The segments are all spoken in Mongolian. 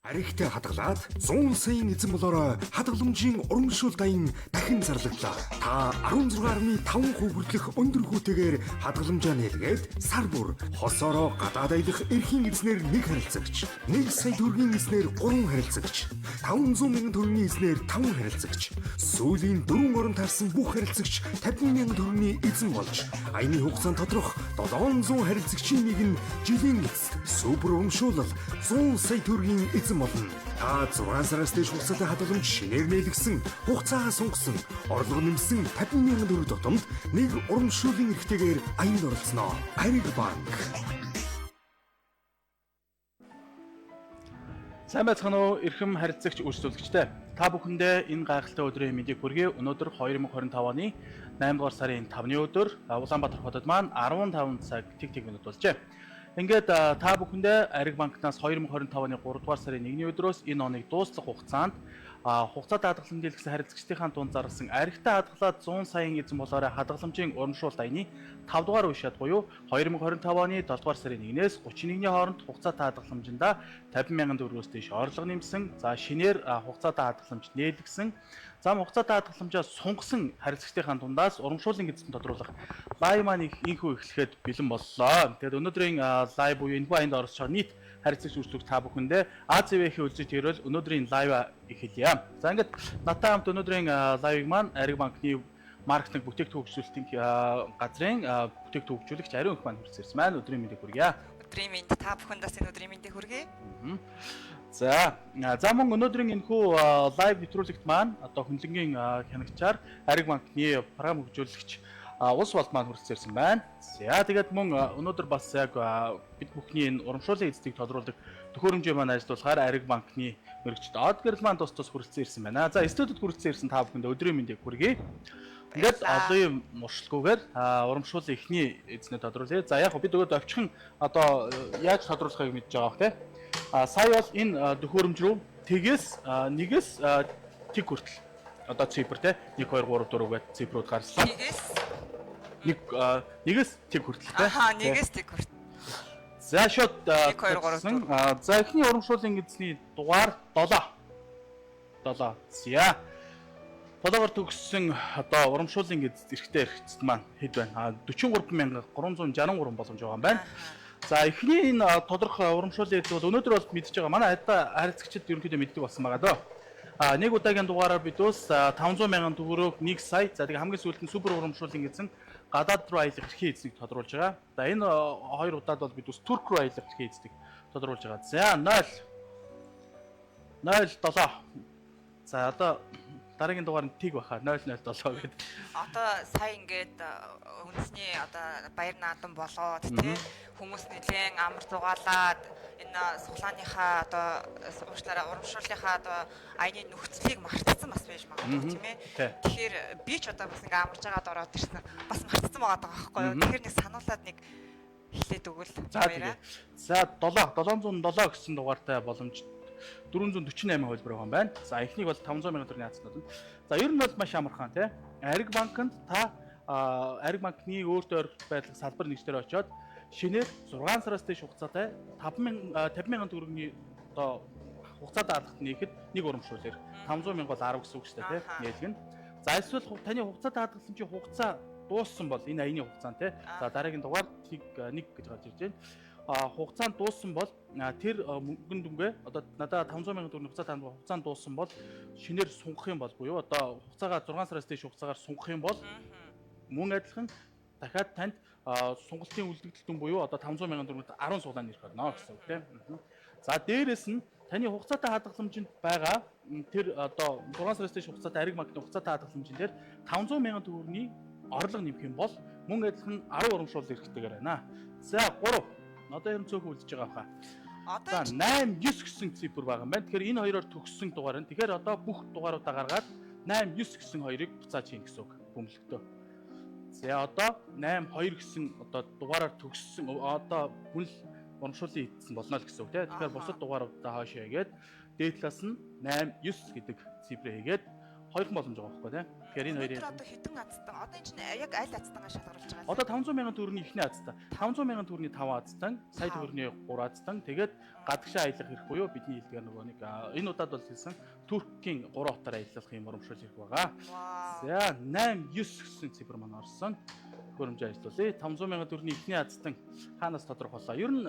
Аригтай хадгалаад 100 саяын эзэн болоорой хадгаламжийн урамшуул даян дахин зарлагдлаа. Та 16.5% хүртэлх өндөр хүүтэйгээр хадгаламжаа нээлгээд сар бүр хосоороо гадаад аялах эрхийн эзнэр нэг харилцагч, 1 сая төгрөгийн эзнэр 3 харилцагч, 500 мянган төгрөгийн эзнэр 5 харилцагч, сүүлийн 4 орон таарсан бүх харилцагч 50 мянган төгрөгийн эзэн болж аяны хугацаанд тодорх 700 харилцагчийн нэг нь жилийн эцэст супер урамшуулал 100 сая төгрөгийн эзэн болно. Та 6 сараас дээш хугацаатай хадгаламж шинээр нээлгсэн, хугацаагаа сунгасан, орлого нэмсэн 50 мянган төгрөг тутамд нэг урамшууллын эрхтэйгээр аянд оролцоно. Ариг банк. Сайн байцгаана уу, эрхэм харилцагч үйлчлүүлэгчтэй. Та бүхэндээ энэ гайхалтай өдрийн мэндийг хүргэе. Өнөөдөр 2025 оны 8 дугаар сарын 5-ны өдөр Улаанбаатар хотод маань 15 цаг тэг тэг минут болжээ. Ингээд та бүхэндээ Ариг банкнаас 2025 оны 3 дугаар сарын 1-ний өдрөөс энэ оныг дуустал хугацаанд хугацаатай хадгаламж дийлгэсэн харилцагчдынхаа дунд зарласан аригтай хадгалаад 100 саяын эзэн болоорой хадгаламжийн урамшуулт аяны 5 дугаар үе шат буюу 2025 оны 7 дугаар сарын 1-ээс 31-ний хооронд хугацаатай хадгаламжиндаа 50 мянган төгрөгөөс дээш орлого нэмсэн, за шинээр хугацаатай хадгаламж нээлгсэн, зам хугацаатай хадгаламжаа сунгасан харилцагчдынхаа дундаас урамшууллын эзэн тодруулах live маань инхүү эхлэхэд бэлэн боллоо. Тэгээд өнөөдрийн live буюу энэхүү аянд оролцож байгаа нийт харилцагч үйлчлүүлэгч та бүхэндээ АЗВ-ийн үлзий тэрвэл өнөөдрийн live эхэлье. За ингээд надтай хамт өнөөдрийн live-ыг маань Ариг банкны маркетинг бүтээгдэхүүн хөгжүүлэлтийн газрын бүтээгдэхүүн хөгжүүлэгч Ариун их маань хүрэлцэн ирсэн маань. Өдрийн мэндийг хүргье. Өдрийн мэнд, та бүхэнд бас энэ өдрийн мэндийг хүргэе. За, за мөн өнөөдрийн энэхүү live нэвтрүүлэгт маань одоо хөндлөнгийн хянагчаар Ариг банкны програм хөгжүүлэгч Улс болд маань хүрэлцэн ирсэн байна. За тэгээд мөн өнөөдөр бас яг бид бүхний энэ урамшууллын эздийг тодруулдаг төхөөрөмжөө маань ажиллуулахаар Ариг банкны мэрэгчд Од гэрэл маань тус тус хүрэлцэн ирсэн байна. За студид хүрэлцэн ирсэн та бүхэнд өдрийн мэндийг хүргэе. Ингээд олон юм муршилгүйгээр урамшууллын эхний эзнээ тодруулъя. За яг бид өгөөд овчхон одоо яаж тодруулахыг мэдж байгаа бох те. Сая бол энэ төхөөрөмж рүү тэгээс нэгээс тэг хүртэл одоо цифр те 1 2 3 4 гэдэг цифрүүд гарчлаа. Тэгээс Нэг нэгээс тэг хүртэл те. Аха, нэгээс тэг хүртэл. За шууд 1 2 3 4. За эхний урамшууллын эзний дугаар 7. 7. За. 7-оор төгссөн одоо урамшууллын эз эрхтэй эрхцэд маань хэд байна? 43,363 боломж байгаа юм байна. За эхний энэ тодорхой урамшууллын эз бол өнөөдөр бол мэдж байгаа. Манай хадаа харилцагчид ерөнхийдөө мэддэг болсон байгаа дөө. Нэг удаагийн дугаараар бид ус 500 мянган төгрөг 1 сая. За тэгээ хамгийн сүүлд нь супер урамшууллын эзэн гадаад руу аялах эрхийн эзнийг тодруулж байгаа. За энэ хоёр удаад бол бид ус Турк руу аялах эрхийн эзнийг тодруулж байгаа. За 0 0 7. За одоо дараагийн дугаар нь тэг баха 0 0 7 гэдэг. Одоо сая ингээд үндэсний одоо баяр наадам болоод тий хүмүүс нэлээд амар зугаалаад энэ суглааныхаа одоо уушлаараа урамшууллынхаа одоо аяны нөхцөлийг мартцсан бас байж магадгүй тийм ээ. Тэгэхээр би ч одоо бас ингээ амарч байгаад ороод ирсэн. Бас мартцсан байгаа даа байхгүй юу. Тэгэхээр нэг сануулад нэг хэлээд өгвөл. За тэгээ. За 7 707 гэсэн дугаартай боломж 448 хувилбар байгаа юм байна. За эхнийг бол 500 мянган төгрөгийн хааснууд нь. За ер нь бол маш амархан тий. Ариг банкнд та Ариг банкны өөртөө ойрхон байдлах салбар нэгжлэр очиод шинээр 6 сараас дээш хугацаатай 50 50 мянган төгрөгийн одоо хугацаатай хадгалт нээхэд нэг урамшууллаар 500 мянга бол 10 гэсэн үг шүү дээ тий. Нээлгэн. За эсвэл таны хугацаатай хадгаламжийн хугацаа дууссан бол энэ аяны хугацаанд тий. За дараагийн дугаар тэг 1 гэж гарч ирж байна. Хугацаанд дууссан бол тэр мөнгөн дүнгээ одоо надаа 500 мянган төгрөгийн хугацаа таанд хугацаанд дууссан бол шинээр сунгах юм бол буюу одоо хугацаагаа 6 сараас дээш хугацаагаар сунгах юм бол мөн адилхан дахиад танд сонголтын үлдэгдэл дүн буюу одоо 500 мянган төгрөгт 10 суулаа нэрх болно гэсэн үг тийм. За дээрэс нь таны хугацаатай хадгаламжинд байгаа тэр одоо 6 сараас дээш хугацаатай Ариг банкны хугацаатай хадгаламжин дээр 500 мянган төгрөгийн орлого нэмэх юм бол мөн адилхан 10 урамшуул эрхтэйгээр байна. За 3. Одоо ер нь цөөхөн үлдэж байгаа хаа. Одоо За 8 9 гэсэн цифр байгаа юм байна. Тэгэхээр энэ хоёроор төгссөн дугаар нь. Тэгэхээр одоо бүх дугааруудаа гаргаад 8 9 гэсэн хоёрыг буцааж хийн гэсэн үг бөмбөлөгтөө. За одоо 8 2 гэсэн одоо дугаараар төгссөн одоо бүл урамшууллын эдсэн болно л гэсэн үг тийм. Тэгэхээр бусад дугааруудаа хойшоо хийгээд дээд талаас нь 8 9 гэдэг цифрээ хийгээд Хоёрхан боломж байгаа байхгүй тий. Тэгэхээр энэ хоёрын одоо хэдэн азтан? Одоо энэ чинь яг аль азтангаа шалгаруулж байгаа юм? Одоо 500 мянган төгрөгийн эхний азтан, 500 мянган төгрөгийн 5 азтан, сая төгрөгийн 3 азтан, тэгээд гадагшаа аялах эрх буюу бидний хэлдгээр нөгөө нэг энэ удаад бол хэлсэн Туркийн 3 хотоор аялах юм урамшуул эрх байгаа. За 8 9 гэсэн цифр маань орсон. Хөрөмжөө ажиллуулъя. 500 мянган төгрөгийн эхний азтан хаанаас тодорхойлоо. Ер нь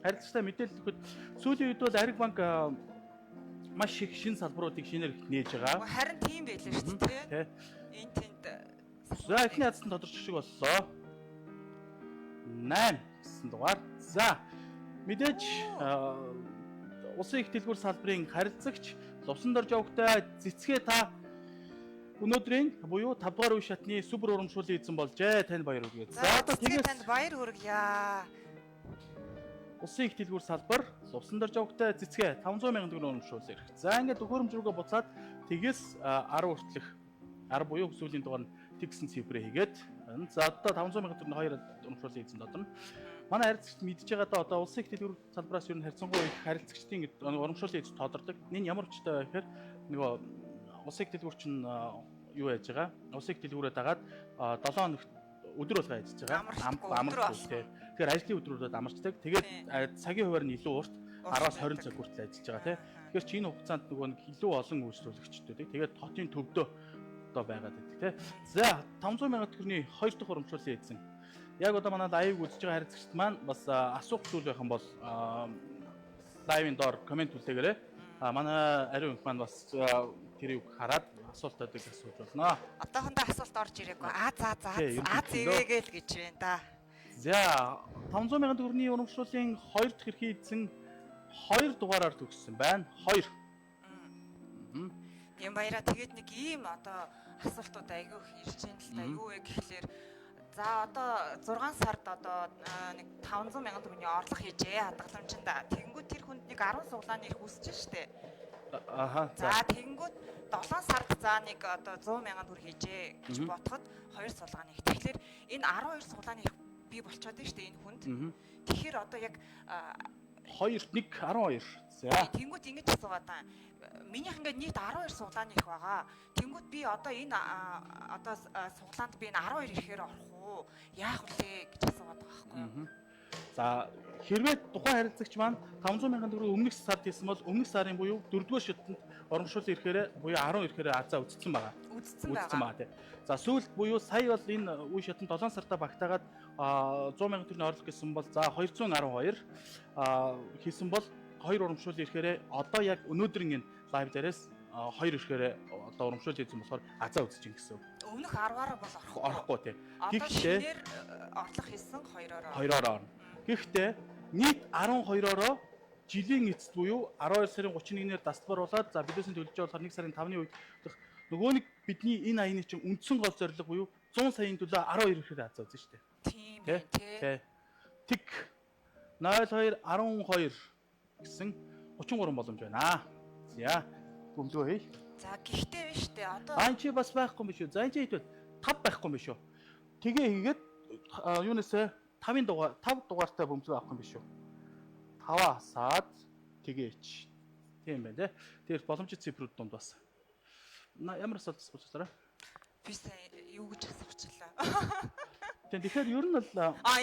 харилцагчтай мэдээлэл өгөхөд сүүлийн үед бол Ариг банк маш их шин салбаруудыг шинээр нээж байгаа. Харин тийм байлээ шүү дээ. Энэ тэнд. За эхний азтан тодорч шиг боллоо. 8 гэсэн дугаар. За мэдээж улсын их дэлгүүр салбарын харилцагч Лувсан Доржовгтой Цэцгээ та өнөөдрийн буюу 5 дугаар үе шатны супер урамшууллын эзэн болжээ. Танд баяр хүргэе. За одоо тэгээс танд баяр хүргье. Улсын их дэлгүүр салбар Лувсан Доржовгтой Цэцгээ 500 мянган төгрөг урамшуулсан эрх. За ингээд төхөөрөмж рүүгээ буцаад тэгээс 10 хүртэлх 10 буюу сүүлийн дугаар нь тэгсэн цифрээ хийгээд за одоо 500 мянган төгрөгийн хоёр урамшууллын эзэн тодорно. Манай харилцагчд мэдж байгаа даа одоо улсын их дэлгүүр салбараас ер нь харьцангуй их харилцагчдын урамшууллын эз тодордог. Энэ ямар учиртай вэ гэхээр нөгөө улсын их дэлгүүр чинь юу яаж байгаа? Улсын их дэлгүүрээ дагаад 7 хоногт өдөр болгон ажиллаж байгаа. Амарчгүй тий. Тэгэхээр ажлын өдрүүдэд амарчдаг. Тэгээд цагийн хуваар нь илүү урт 10-аас 20 цаг хүртэл ажиллаж байгаа тий. Тэгэхээр чи энэ хугацаанд нөгөө нэг илүү олон үйлчлүүлэгчдүүдийг тэгээд хотын төвдөө одоо байгаад байдаг тий. За 500 мянган төгрөгийн хоёр дахь урамшууллын эзэн. Яг одоо манай live үзэж байгаа харилцагчид маань бас асуух зүйл байх юм бол live-ын доор комент үлдээгээрэй. Манай ариун их маань бас тэрийг хараад асуултуудыг асууж болно. Одоохондоо асуулт орж ирээгүй. А за за а зэвээгээл гэж байна да. За 500 мянган төгрөгийн урамшууллын хоёр дахь эрхийн эзэн 2 дугаараар төгссөн байна. 2. Юм баяраа тэгээд нэг ийм одоо асуултууд айгүй их ирж байна л да. Юу вэ гэхлээр за одоо 6 сард одоо нэг 500 мянган төгрөгийн орлого хийжээ хадгаламжинд. Тэгэнгүүт тэр хүнд нэг 10 суглааны эрх үүсэж штэ. Аха. За тэгэнгүүт 7 сард за нэг одоо 100 мянган төгрөг хийжээ гэж бодоход 2 сулгааны эрх. Тэгэхээр энэ 12 сулгааны эрх бий болчоод байна штэ энэ хүнд. Тэгэхээр одоо яг 2 1 12. За. Тэнгүүт ингэж асуугаад байгаа. Минийх ингээд нийт 12 суглааны эрх байгаа. Тэнгүүт би одоо энэ одоо суглаанд би энэ 12 эрхээр орох уу? Яах вэ гэж асуугаад байгаа байхгүй юу? За хэрвээ тухайн харилцагч маань 500 мянган төгрөг өмнөх сард хийсэн бол өмнөх сарын буюу 4-р шатанд урамшууллын эрхээрээ буюу 10 эрхээрээ азаа үзсэн байгаа. Үзсэн байгаа тий. За сүүлд буюу сая бол энэ үе шатанд 7 сартаа багтаагаад 100 мянган төгрөгийн орлого гэсэн бол за 212 хийсэн бол хоёр урамшууллын эрхээрээ одоо яг өнөөдрийн энэ live дээрээс хоёр эрхээрээ одоо урамшуул хийсэн болохоор азаа үзэж гин гэсэн. Өмнөх 10-аараа бол орохгүй тий. Гэхдээ орлого хийсэн 2-оороо. 2-оороо орно. Гэхдээ нийт 12-оороо жилийн эцэст буюу 12 сарын 31-ээр дасгалбар болоод за бидээсээ төлөж болохоор 1 сарын 5-ны үед нөгөө нэг бидний энэ аяны чинь үндсэн гол зорилго буюу 100 саяын төлөө 12 ихээр азаа үзэн шүү дээ. Тийм тий. Тэг 02 12 гэсэн 33 боломж байна. За бөмбөгөө хий. За гэхдээ биш үү одоо Аа чи бас байхгүй юм биш үү? За энэ чи хэдвэл 5 байхгүй юм биш үү? Тэгээ хийгээд юунасээ 5-ын дугаар 5 дугаартай бөмбөгөө авах юм биш үү? 5-аа хасаад тэгээч. Тийм байна тий. Тэгэхээр боломжит цифрүүд дунд бас. Ямар асуулт асуучлаарай? Би сая юу гэж асуучлаа. Тийм тэгэхээр ер нь бол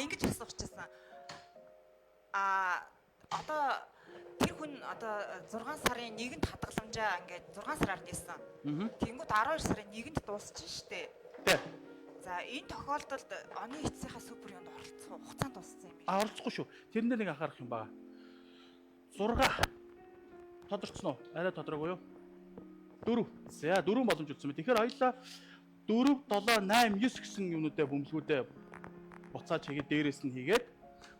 ингэж асуучихсан. Одоо тэр хүн одоо 6 сарын 1-нд хадгаламжаа ингээд 6 сараар нээсэн. Тэнгүүт 12 сарын 1-нд дуусчихна штэ. Тий. За энэ тохиолдолд оны эцсийнхаа супер юунд оролцох хугацаанд дууссан юм бэ? Оролцохгүй шүү. Тэрэн дээр нэг анхаарах юм байна. 6 тодорцсон уу? Арай тодороогүй юу? 4. За 4 боломж үлдсэн мэт. Тэгэхээр хоёлаа 4 7 8 9 гэсэн юмнуудаа бөмбөлгүүдээ буцааж хийгээд дээрээс нь хийгээд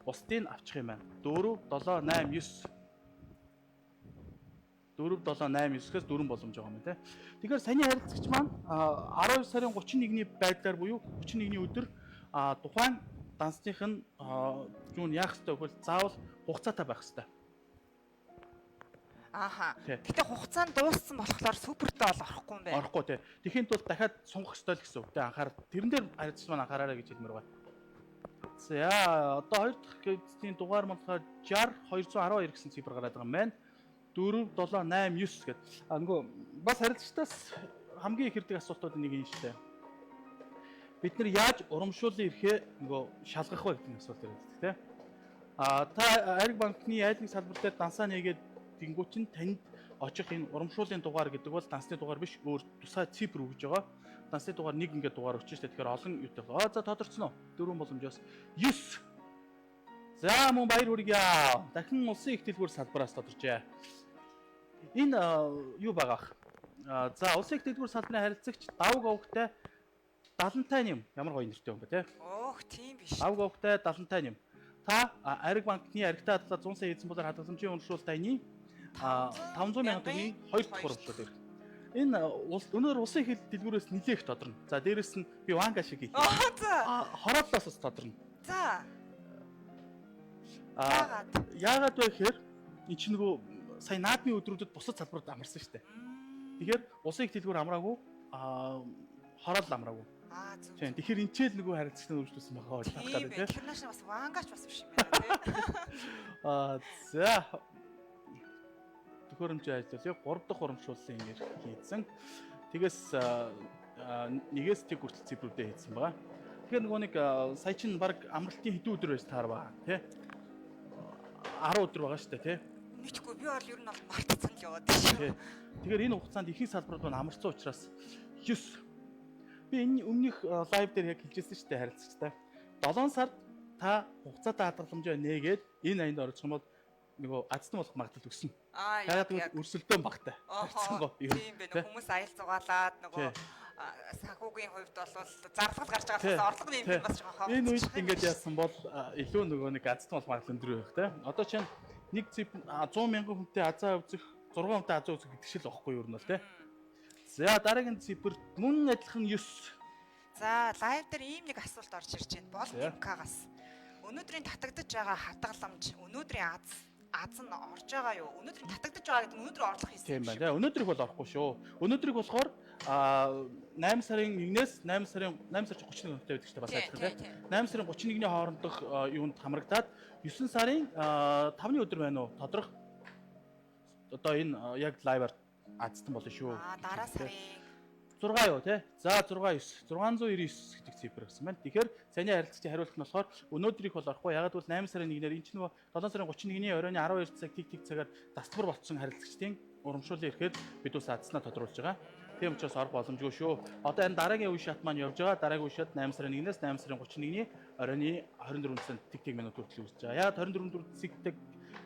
бусдыг авчих юм байна. 4 7 8 9 4 7 8 9-ээс 4 боломж байгаа юм байна те. Тэгэхээр саяны харилцагч маань 12 сарын 31-ний байдлаар буюу 31-ний өдөр тухайн дансных нь юу яах ёстой вэ гэвэл заавал хугацаатай байх ёстой. Ааха. Гэтэ хугацаа нь дууссан болохоор супертэй бол орохгүй юм байна. Орохгүй те. Тэхийн тулд дахиад сунгах ёстой л гэсэн үг те. Анхаар тэрэн дээр харилцагч маань анхаараарай гэж хэлмээр байна. За одоо хоёр дахь эзний дугаар маань болохоор 60 212 гэсэн цифр гараад байгаа юм байна. 4 7 8 9 гэдэг. А нөгөө бас харилцагчдаас хамгийн их ирдэг асуултуудын нэг юм шүү дээ. Бид нар яаж урамшууллын эрхээ нөгөө шалгах вэ гэдэг асуулт ирдэг тийм. Та Ариг банкны айл нэг салбар дээр дансаа нээгээд дингүү чинь танд очих энэ урамшууллын дугаар гэдэг бол дансны дугаар биш, өөр тусгай цифр өгж байгаа. Дансны дугаар нэг ингээд дугаар өгч штэ. Тэгэхээр олон юутай. За тодорцсон уу? Дөрвөн боломжоос 9. За мөн баяр хүргье. Дахин улсын их дэлгүүр салбараас тодорчээ. Энэ юу байгаах? За улсын их дэлгүүр салбарын харилцагч Давг овгтой 70 нэм. Ямар гоё нэртэй юм бэ те? Өөх, тийм биш. Давг овгтой 70 нэм. Та Ариг банкны аригтай хадгалаад 100 сая эзэн болоор хадгаламжийн урамшуулалт аяны 500 мянган төгрөгийн 2 дахь урамшуул ирэх. Энэ өнөөдөр улсын их дэлгүүрээс нэлээх тодорно. За дээрэс нь би Ванга шиг хийх. За. Хорооллоос бас тодорно. За. Яагаад вэ гэхээр эн чинь нөгөө сая наадмын өдрүүдэд бусад салбарууд амарсан шүү дээ. Тэгэхээр улсын их дэлгүүр амраагүй, хороолл амраагүй. Зөв. Тийм. Тэгэхээр энэ ч л нөгөө харилцагч нар өөрчлөсөн байгаа гэж бодох гэдэг тийм. Тэр нааш бас Вангач бас биш юм байна тийм. За. Төхөөрөмжийн ажиллуулъя. 3 дахь урамшууллын эрх хийсэн. Тэгээс нэгээс тэг хүртэл цифрүүдээ хийсэн байгаа. Тэгэхээр нөгөө нэг сая чинь баг амралтын хэдэн өдөр байж таарва тий? 10 өдөр байгаа шүү дээ тий? Мэдхгүй, би бол ер нь бол мартцсан л яваад шүү. Тэгэхээр энэ хугацаанд ихэнх салбарууд маань амарсан учраас 9. Би энэ өмнөх live дээр яг хэлжсэн шүү дээ харилцагчтай. 7 сард та хугацаатай хадгаламжаа нээгээд энэ аянд орчих юм бол нөгөө азтан болох магадлал өснө. Яг гэвэл өрсөлдөөн багтай. Харьцангуй. Тийм байна. Хүмүүс аял зугаалаад нөгөө санхүүгийн хувьд бол зарлал гарч байгаа болохоор орлого нэмэх бас жоохон. Энэ үед ингээд яасан бол илүү нөгөө нэг азтан болох магадлал өндөр байх те. Одоо чинь нэг циф 100 мянган хүнтэй азаа үзэх, 6 хүнтэй азаа үзэх гэдэг шил багхгүй юу нь бол те. За дараагийн цифр мөн адилхан 9. За live дээр ийм нэг асуулт орж ирж байна. Бол МК-гаас. Өнөөдрийн татагдаж байгаа хадгаламж, өнөөдрийн аз нь орж байгаа юу? Өнөөдрийн татагдаж байгаа гэдэг нь өнөөдөр орлого хийсэн юм байна. Өнөөдрийг бол орохгүй шүү. Өнөөдрийг болохоор 8 сарын 1-ээс 8 сарын 8 сар 31 хүнтэй байдаг ч бас адилхан тийм. 8 сарын 31-ний хоорондох юунд хамрагдаад 9 сарын 5-ны өдөр байна уу? Тодрох одоо энэ яг live-аар азтан болно шүү. Дараа сарын 6 юу те? За 6 9 699 гэдэг цифр гэсэн байна. Тэгэхээр саяны харилцагчийн хариулт нь болохоор өнөөдрийг бол орохгүй. Ягаад гэвэл 8 сарын 1-ээр энэ чинь нөгөө 7 сарын 31-ний оройн 12 цаг тиг тиг цагаар тасалбар болцсон харилцагчдын урамшууллын эрхээр бид ус азснаа тодруулж байгаа. Тийм учраас орох боломжгүй шүү. Одоо энэ дараагийн үе шат маань явж байгаа. Дараагийн үе шат 8 сарын 1-ээс 8 сарын 31-ний оройн 24 цаг тиг тиг минут хүртэл үүсэж байгаа. Ягаад 24 цаг тиг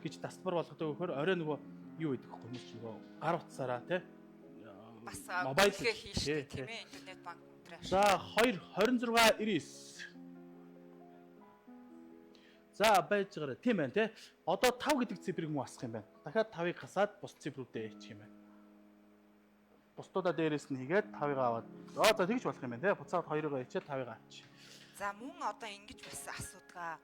гэж тасалбар болгодог вэ гэхээр орой нөгөө юу гэдэг вэ? Хүмүүс нөгөө гар утсаараа те бас мобайл хийштэй тийм ээ, интернет банк дээр. За 2 26 99. За байж байгаарай. Тийм байна те. Одоо 5 гэдэг цифрыг мөн асах юм байна. Дахиад 5-ыг хасаад бус цифрүүдээ хийчих юм байна. Бусдуудаа дээрээс нь хийгээд 5-ыг аваад. За тэгж болох юм байна те. Буцаад 2-ыг хийчихэд 5-ыг авчих. За мөн одоо ингэж бас асуудгаа.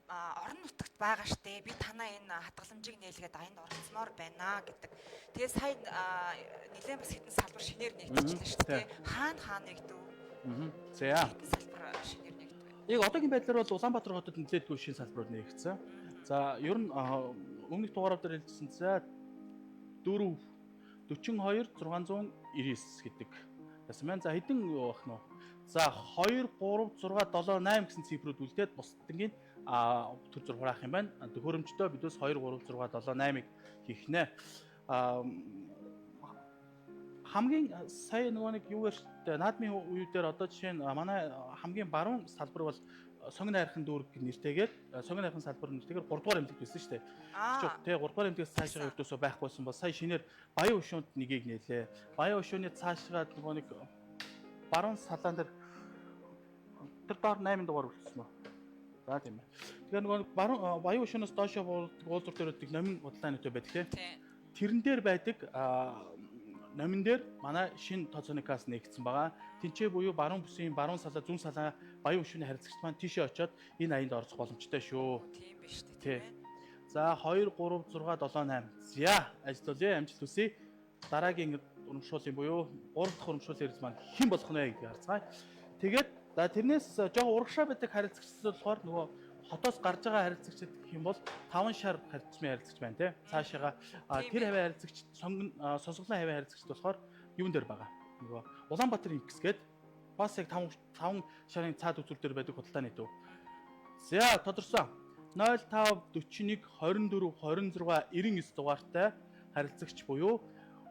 Орон нутагт байгаа штэ. Би танаа энэ хадгаламжийг нээлгээд аянд оролцмоор байна гэдэг. Тэгээ сая нэлээд бас хэдэн салбар шинээр нэгдчихлээ штэ. Хаана хаана нэгдэв? За. Хэдэн салбар шинээр нэгдэв? Яг одоогийн байдлаар бол Улаанбаатар хотод нэлээдгүй шинэ салбарууд нэгдсэн. За ер нь өмнөх дугаарууд дээр хэлжсэн за 4 42 699 гэдэг байсан байна. За хэдэн юу байх нь вэ? За 2 3 6 7 8 гэсэн цифрүүд үлдээд бусдынгийн төр зур хураах юм байна. Төхөөрөмжтөө бидээс 2 3 6 7 8-ыг хийх нэ. Хамгийн сая нөгөө нэг юу гэрт наадмын үеүүдээр одоо жишээ нь манай хамгийн баруун салбар бол Сонгон найрхан дүүрэг нэртэйгээр Сонгон найрхан салбар нэртэйгээр 3 дугаар эмнэлэгт байсан шүү дээ. Тэ 3 дугаар эмнэлгээс цаашаа ердөөсөө байхгүйсэн бол сая шинээр Баян өшөөнд нэгийг нээлээ. Баян өшөөний цаашгаа нөгөө нэг баруун салаан дээр тэр доор 8 дугаар үлдсэн үү? За тийм ээ. Тэгэхээр нөгөө баруун Баян өшөөнөөс доошоо буудаг уулзуур дээр байдаг номин бодлоо нөтөө байдаг тийм. Тэрэн дээр байдаг номин дээр манай шинэ тооцооны касс нэгдсэн байгаа. Тинчээ буюу баруун бүсийн баруун салаа, зүүн салаа Баян өшөөний харилцагч маань тийшээ очиод энэ аянд оролцох боломжтой шүү. Тийм биш үү тийм ээ. За 2 3 6 7 8. За ажиллуулъя, амжилт хүсье. Дараагийн урамшууллын буюу 3 дахь урамшууллын хэрэгс маань хэн болох нь вэ гэдгийг харцгаая. Тэгээд за тэрнээс жоохон урагшаа байдаг харилцагчдад болохоор нөгөө хотоос гарч байгаа харилцагчид гэх юм бол 5 шар харилцмын харилцагч байна тий. Цаашаага тэр хавийн харилцагч сонсголын хавийн харилцагчд болохоор юун дээр байгаа. Нөгөө Улаанбаатар инкс гээд бас яг 5 5 шарын цаад үзүүр дээр байдаг худалдааны төв. За, тодорсон. 05 41 24 26 99 дугаартай харилцагч буюу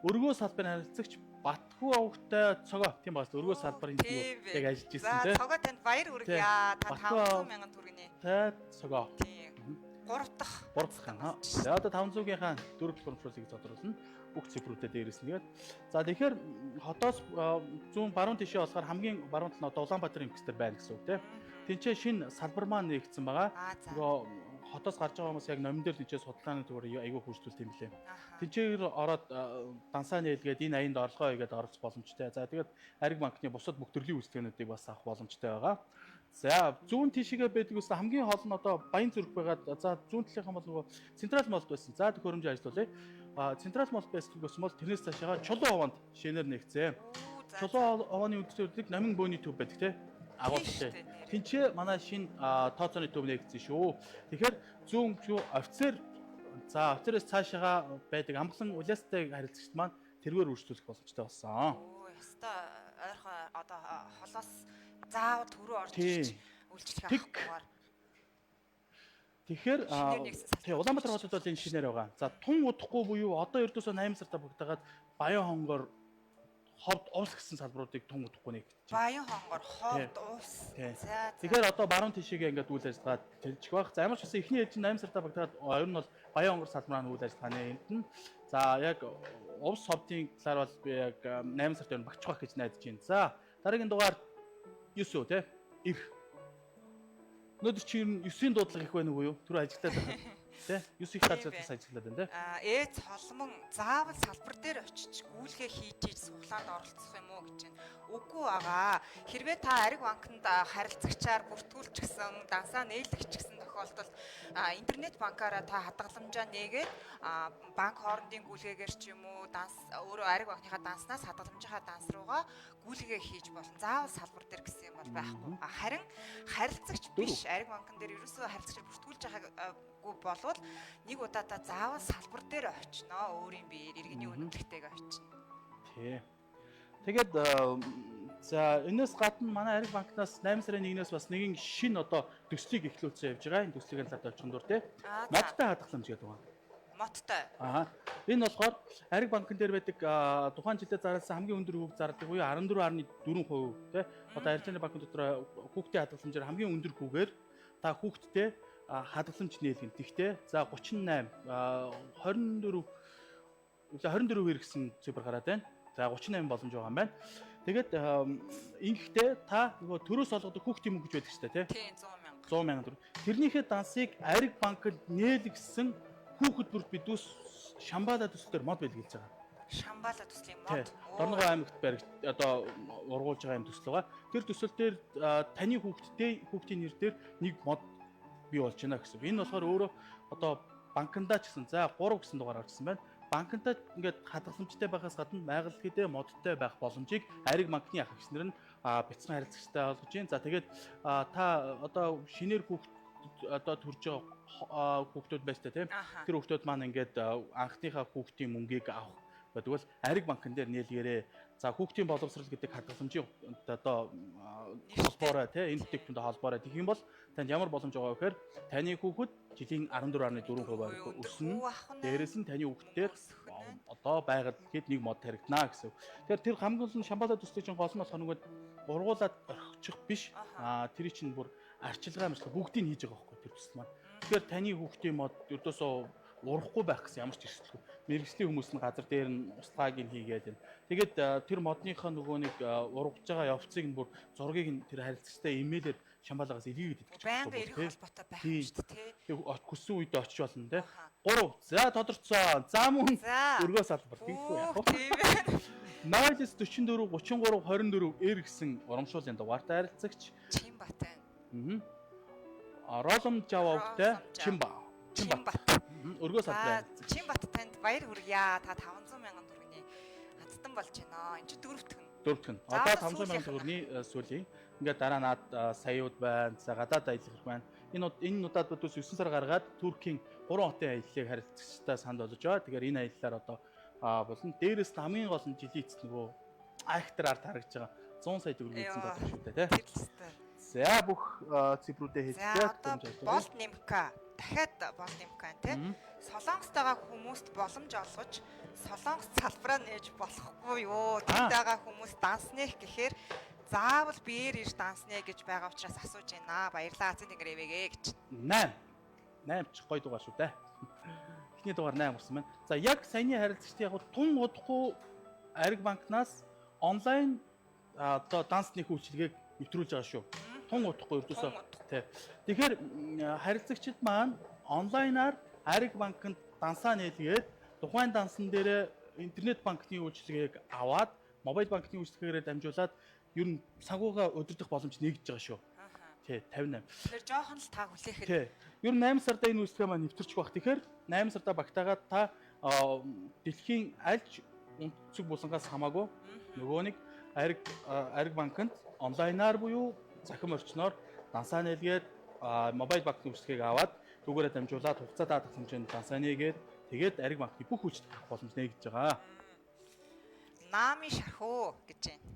өргөө салбарын харилцагч Батхүү овогтой Цогоо, тийм бас өргөө салбарын яг ажиллаж ирсэн. Тийм. Цогоо, танд баяр хүргье. Та 500 мянган төгрөгийн тай Цогоо. Тийм. Гурав дахь. Гурав дахь. За, одоо 500-ийнхаа дөрөв дэх урамшууллыг тодруулна. Бүх цифрүүдээ дээрээс нэгээд. За, тэгэхээр хотоос зүүн баруун тишээ болохоор хамгийн баруун тал нь одоо Улаанбаатар эмхс дээр байна гэсэн үг, тийм. Тинчээ шинэ салбар маань нэгдсэн байгаа. Нөгөө хотоос гарч байгаа хүмүүс яг номин дээр тийчээ судалгааны төвөр айгүй хөгжүүлэлт юм лээ. Тинчээр ороод дансаа нээлгээд энэ аянд орлогоо хийгээд оролцох боломжтой. За, тэгээд Ариг банкны бусад бүх төрлийн үйлчилгээнүүдийг бас авах боломжтой байгаа. За, зүүн тишээгээ байдаг ус хамгийн хол нь одоо Баян зүрх байгаад, за, зүүн талынхаа бол нөгөө Централ молд байсан. За, төхөөрөмжийн ажиллуулъя. А Централ молд байсан гэсэн бол тэрнээс цаашаа Чулуу овоонд шинээр нэгцээ. Чулуу овооны үндсээр номин бөөний төв байдаг, те, агуулгатай. Тинчээ манай шинэ тооцооны төв нэгдсэн шүү. Тэгэхээр зүүн шүү офицер, за, офицероос цаашаага байдаг амгалан улиастай харилцагчд маань тэргээр үйлчлүүлэх боломжтой болсон. Өө, ёстой ойрхон, одоо холоос заавал төрөө орж ирж үйлчлэх авахгүйгээр. Тэгэхээр тий, Улаанбаатар хотод бол энэ шинээр байгаа. За, тун удахгүй буюу одоо ердөөсөө 8 сартаа багтаагаад Баян хонгор, Ховд, Увс гэсэн салбаруудыг тун удахгүй нэгдэж. Баян хонгор, Ховд, Увс. За. Тэгэхээр одоо баруун тишээгээ ингээд үйл ажиллагаа тэлжих байх. За, ямар ч гэсэн эхний ээлжинд 8 сартаа багтаад ер нь бол Баян хонгор салбараа үйл ажиллагааны энд нь. За, яг Увс, Ховдын талаар бол би яг 8 сард ер нь багчих байх гэж найдаж байна. За, дараагийн дугаар 9 үү, те? Ирэх. Өнөөдөр чи ер нь 9-ийн дуудлага их байна уу юу? Түрүү ажиглаад байна. Тэ? 9 их газар бас ажиглаад байна, тэ? Аа, Ээц холмон заавал салбар дээр очиж гүйлгээ хийж иж суглаанд оролцох юм уу гэж байна. Үгүй байгаа. Хэрвээ та Ариг банкнд харилцагчаар бүртгүүлчихсэн, дансаа нээлгчихсэн тохиолдолд интернет банкаараа та хадгаламжаа нээгээд банк хоорондын гүйлгээгээр ч юм уу, данс өөрөө Ариг банкныхаа данснаас хадгаламжийнхаа данс руугаа гүйлгээ хийж болно. Заавал салбар дээр гэсэн юм бол байхгүй. Харин харилцагч биш, Ариг банкн дээр ерөөсөө харилцагчаар бүртгүүлж байгаагүй болвол нэг удаадаа заавал салбар дээр очино. Өөрийн биеэр иргэний үнэмлэхтэйг очино. Тий. Тэгээд за, энэс гадна манай Ариг банкнаас 8 сарын 1-ээс бас нэгэн шинэ одоо төслийг эхлүүлсэн явж байгаа. Энэ төслийг талаар очих дур, тий. Модтой хадгаламж гэдэг байна. Модтой. Аа. Энэ болохоор Ариг банкн дээр байдаг тухайн жилдээ зарласан хамгийн өндөр хүүг зарладаг буюу 14.4%, тий. Одоо арилжааны банкн дотор хүүхдийн хадгаламжаар хамгийн өндөр хүүгээр та хүүхдтэй хадгаламж нээлгэн. Тэгтээ за 38 24 24 гэсэн цифр гараад байна. За, 38 боломж байгаа юм байна. Тэгээд ингэхдээ та нөгөө төрөөс олгодог хүүхдийн мөнгө гэж байдаг шүү дээ, тий? Тийм, 100 мянга. 100 мянган төгрөг. Тэрнийхээ дансыг Ариг банкнд нээлгсэн хүүхэд бүрт бидүүс Шамбала төсөл дээр мод бэлгэлж байгаа. Шамбала төслийн мод. Дорногов аймагт баригд одоо ургуулж байгаа юм төсөл байгаа. Тэр төсөл дээр таны хүүхдтэй хүүхдийн нэр дээр нэг мод бий болж байна гэсэн. Энэ болохоор өөрөө одоо банкндаа ч гэсэн, за, 3 гэсэн дугаар орчихсон байна. Банкнда ингээд хадгаламжтай байхаас гадна байгаль модтой байх боломжийг Ариг банкны ах эгч нар нь бяцхан харилцагчтай олгож байна. За, тэгээд та одоо шинээр хүүхд одоо төрж байгаа хүүхдүүд байж та, тийм. Тэр хүүхдүүд маань ингээд анхныхаа хүүхдийн мөнгийг авах байдаг бол Ариг банкн дээр нээлгээрээ. За, хүүхдийн боловсрал гэдэг хадгаламжийн одоо холбоорой, тий, энэ бүтээгдэхүүнтэй холбоорой. Тэгэх юм бол танд ямар боломж байгаа вэ гэхээр таны хүүхэд жилийн 14.4% өснө. Дээрээс нь таны хүүхдээр одоо байгаль хэд нэг мод таригдана гэсэн. Тэгэхээр тэр хамгийн гол нь Шамбала төслийн чинь гол нь болохоор нөгөө ургуулад орхичих биш. Аа, тэр чинь бүр арчилгаа мэрчилгээ бүгдийг хийж байгаа байхгүй, тэр төсөл маань. Тэгэхээр таны хүүхдийн мод ердөөсөө урахгүй байх гэсэн ямар ч эрсдэлгүй. Мэргэжлийн хүмүүс нь газар дээр нь услааг нь хийгээд байна. Тэгээд тэр модныхоо нөгөө нэг ургаж байгаа явцыг нь бүр зургийг нь тэр харилцагчтай имэйлээр Шамбалагаас илгээгээд идэх гэж байнга эрэх холбоотой байх юм шүү дээ, тий. Хүссэн үед очиж болно, тий. 3. За, тодорцсон. За, мөн өргөө салбар тийхгүй яг. Тийм ээ. 0 44 33 24 эр гэсэн урамшууллын дугаартай харилцагч Чимбат байна. Аа. Ролом Жававтай Чимба. Чимбат. Өргөө салбар. Чимбат, танд баяр хүргье. Та 500 мянган төгрөгийн азтан болж байна. Энд чи дөрөвдөх нь. Дөрөвдөх нь. Одоо 500 мянган төгрөгийн сүүлийн. Ингээд дараа наад саяуд байна. За, гадаад аялах байна. Энэ удаад бодвол 9 сар гаргаад Туркийн 3 хотын аяллыг харилцагчтай санд болгож байгаа. Тэгэхээр энэ аяллаар одоо болно. Дээрээс нь хамгийн гол нь жилийн эцэст нөгөө Айхтар ард харагдаж байгаа. 100 сая төгрөг эзэн тодорхой шүү дээ, тий. Тэр л өстой. За бүх цифрүүдээ За хэлчихээ. одоо бол нэмка. Дахиад бол нэмка тий. Солонгостойгоо хүмүүст боломж олгож Солонгос салбараа нээж болохгүй юу? Тэнд байгаа хүмүүс данснэх гэхээр заавал биеэр ирж данснэ гэж байгаа учраас асууж байна. Баярлалаа. Азийн тэнгэр эвэгээ гэж. 8. 8 ч гоё дугаар шүү дээ. Эхний дугаар 8 гарсан байна. За яг саяны харилцагчдын яг тун удахгүй Ариг банкнаас онлайн одоо дансны үйлчилгээг нэвтрүүлж байгаа шүү. Тун удахгүй ердөөсөө. Тий. Тэгэхээр харилцагчид маань онлайнаар Ариг банкнд дансаа нээлгээд тухайн дансан дээр интернет банкны үйлчилгээг аваад мобайл банкны үйлчилгээгээрээ дамжуулаад ер нь санхугаа удирдах боломж нэгдэж байгаа шүү. Тий, 58. Тэгэхээр жоохон л та хүлээхэд. Тий. Ер нь 8 сарда энэ үйлчлэгээ маань нэвтэрчих бах. Тэгэхээр 8 сарда багтаагаад та дэлхийн альж өнцөг булангаас хамаагүй нөгөө нэг Ариг банкнд онлайнаар буюу цахим орчноор дансаа нээлгээд мобайл банкны үйлчлэгийг аваад түүгээрээ дамжуулаад хугацаа даатгах хэмжээнд дансаа нээгээд тэгээд Ариг банкны бүх үйлчлэг авах боломж нэгдэж байгаа. Наами шархуу гэж байна.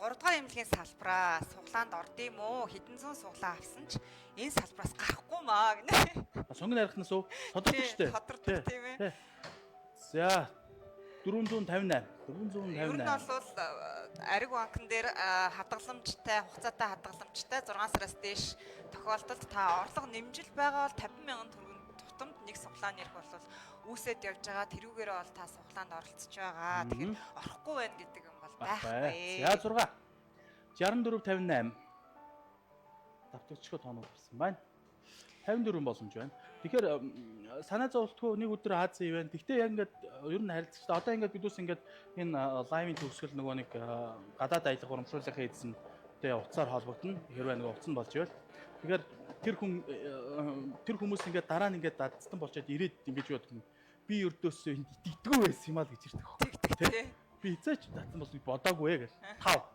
3 дугаар эмнэлгийн салбараа суглаанд орд юм уу? Хэдэн зуун суглаа авсан ч энэ салбараас гарахгүй маа гинэ. Сонгон арихнаас уу? Тодордог штэ. Тодордог тийм ээ. За 458. 458. Ер нь бол Ариг банкн дээр хадгаламжтай, хугацаатай хадгаламжтай 6 сараас дээш тохиолдолд та орлого нэмжил байгаа бол 50 мянган төгрөг тутамд нэг суглааны эрх бол үүсээд явж байгаа. Тэрүүгээрээ бол та суглаанд оролцож байгаа. Тэгэхээр орохгүй байна гэдэг юм бол байхгүй. За 6. 64 58. Давтагчгүй тоонууд гарсан байна. 54 боломж байна. Тэгэхээр санаа зовлтгүй нэг өдөр Аз ивэн. Тэгтээ яг ингээд ер нь харилцагчтай одоо ингээд бид ус ингээд энэ лайвын төгсгөл нөгөө нэг гадаад аялах урамшууллынхаа эзэн тэ утсаар холбогдно. Хэрвээ нөгөө утас нь болж ивэл. Тэгэхээр тэр хүн тэр хүмүүс ингээд дараа нь ингээд дадцсан болчоод ирээд ингэж боддог. Би өрдөөсөө энд итгэдэггүй байсан юм аа л гэж ирдэг. Тэгдэг. Би эзээч дадсан бол бодоогүй гэл. 5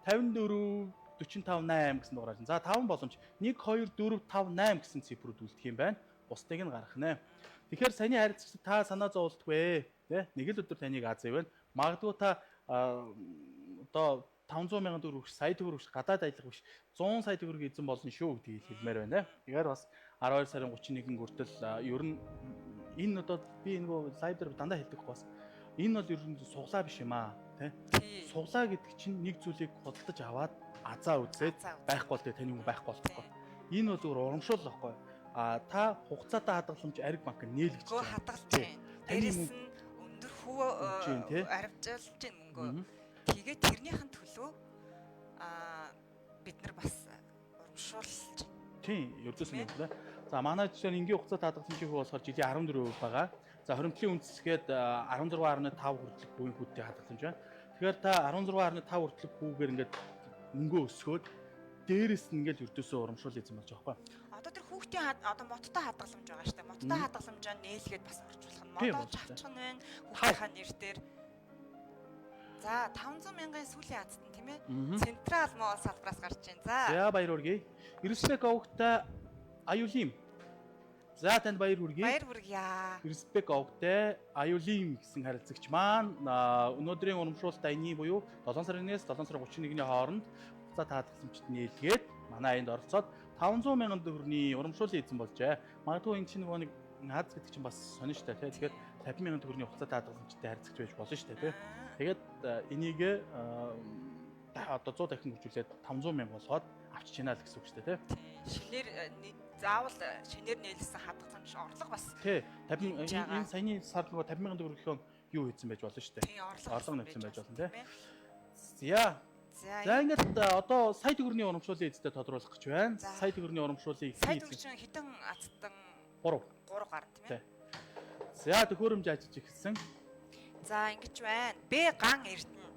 54 45 8 гэсэн дугаар байна. За 5 боломж 1 2 4 5 8 гэсэн цифрүүд үлдэх юм байна. Бусдыг нь гаргах нэ. Тэгэхээр саяны харилцагч та санаа зовлтгүй тэ нэг л өдөр таныг аз ивэн. Магадгүй та одоо 500 мянган төгрөг биш, сая төгрөг биш, гадаад аялах биш 100 сая төгрөг эзэн болно шүү гэдгийг хэлмээр байна. Тэгэхээр бас 12 сарын 31 хүртэл ер нь энэ одоо би нөгөө лайв дээр дандаа хэлдэг бас энэ бол ер нь суглаа биш юм аа тий. Суглаа гэдэг чинь нэг зүйлийг худалдаж аваад азаа үзээд байхгүй бол тэгээ таны мөнгө байхгүй болохгүй. Энэ бол зүгээр урамшуул байхгүй. А та хугацаатай хадгаламж Ариг банк нээлгэж байна. Хадгалж байна. Дээрэс нь өндөр хүү аривжуулж байна мөнгөө. Тэгээд тэрнийхэн төлөө бид нар бас урамшуулж байна. Тийм, ердөөс нь юм байна. За манай жишээ нь энгийн хугацаатай хадгаламжийн хүү болохоор жилийн 14% байгаа. За хоримтлын үндэслэгээд 16.5 хүртэлх хувийн хүүтэй хадгаламж байна. Тэгэхээр та 16.5 хүртэлх хүүгээр ингээд мөнгөө өсгөөд дээрэс нь ингээл ердөөсөө урамшуул эзэн болж байгаа байхгүй. Одоо тэр хүүхдийн одоо моттой хадгаламж байгаа шүү дээ. Моттой хадгаламжаа нээлгээд бас орж болох нь. Модоо авчих нь байна. Хүүхдийнхаа нэр дээр. За 500 мянган сүүлийн азтан тийм ээ. Централ Монгол салбараас гарч байна. За. За баяр хүргэе. Эрсбек овогтой Аюулим. За танд баяр хүргэе. Баяр хүргье. Эрсбек овогтой Аюулим гэсэн харилцагч маань өнөөдрийн урамшуулалт аяны буюу 7 сарын 1-ээс 7 сарын 31-ний хооронд хугацаа таатгах нээлгээд манай аянд оролцоод 500 мянган төгрөгийн урамшууллын эзэн болжээ. Магадгүй энэ чинь нөгөө нэг Аз гэдэг чинь бас сонин шүү дээ, тий. Тэгэхээр 50 мянган төгрөгийн хугацаа таатгах харилцагч байж болно шүү дээ, тий. Тэгээд энийг одоо 100 дахин хөгжүүлээд 500 мянга болгоод авчиж байна л гэсэн үг шүү дээ, тий. Шинээр заавал шинээр нээлсэн хадгаламж орлого бас тий 50 энэ саяны сард нөгөө 50 мянган төгрөгийн юу хийсэн байж болно шүү дээ. Орлого нэмсэн байж болно, тий. За. За ингээд одоо сая төгрөгийн урамшууллын эзэдээ тодруулах гэж байна. Сая төгрөгийн урамшууллын сая төгрөг чинь хэдэн азтан 3 гарна тийм ээ. За төхөөрөмж ажиллаж эхэлсэн. За ингэж байна. Б ган Эрдэнэ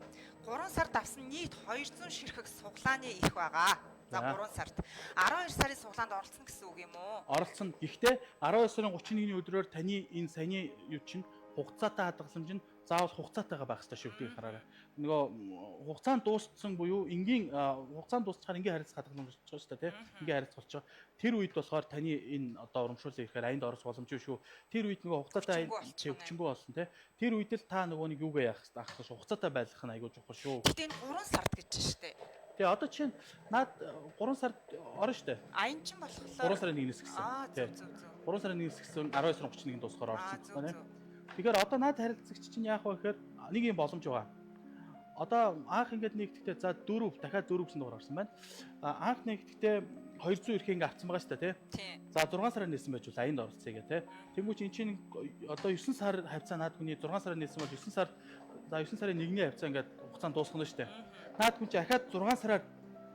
3 сард авсан нийт 200 ширхэг суглааны эрх байгаа. За 3 сард 12 сарын суглаанд оролцсон гэсэн үг юм уу? Оролцсон. Гэхдээ 12 сарын 31-ний өдрөөр таны энэ саяны юу чинь хугацаатай хадгаламж нь Заавал хугацаатайгаа байх хэрэгтэй шүү гэдгийг хараарай. Нөгөө хугацаанд дууссан буюу энгийн хугацаанд дуусчихаар энгийн харилцах хадгаламж болж байгаа шүү дээ, тий? Энгийн харилцах болж байгаа. Тэр үед болохоор таны энэ одоо урамшууллын ихээр аянд орох боломжгүй шүү. Тэр үед нөгөө хугацаатай хүчингү болсон, тий? Тэр үед л та нөгөө нэг юугаа яах хэрэгтэй ах хугацаатай байлгах нь айгүй чухал шүү. Гэтэ энэ 3 сард гэж шүү дээ. Тэгээ одоо чинь наад 3 сард орно шүү дээ. Аян чинь болохоор 3 сарын 1-ээс гэсэн. Аа, зөв зөв зөв. 3 сарын 1-ээс гэсэн 19 сарын 31-нд дуусахаар орсон байна. Тэгэхээр одоо наад харилцагч чинь яах вэ гэхээр нэг юм боломж байгаа. Одоо анх ингээд нэгтгэхдээ за 4 дахиад 4 гэсэн дугаар орсон байна. Анх нэгтгэхдээ 200 эрхээ ингээд авцсан байгаа шүү дээ, тий. За 6 сараар нээсэн байж бол аянд оролцъё гэх тий. Тэнгүүч эн чинь одоо 9 сар хавцаа наад хүний 6 сараар нээсэн бол 9 сар за 9 сарын 1-ний хавцаа ингээд хугацаанд дуусгах нь шүү дээ. Наад хүн чинь дахиад 6 сараар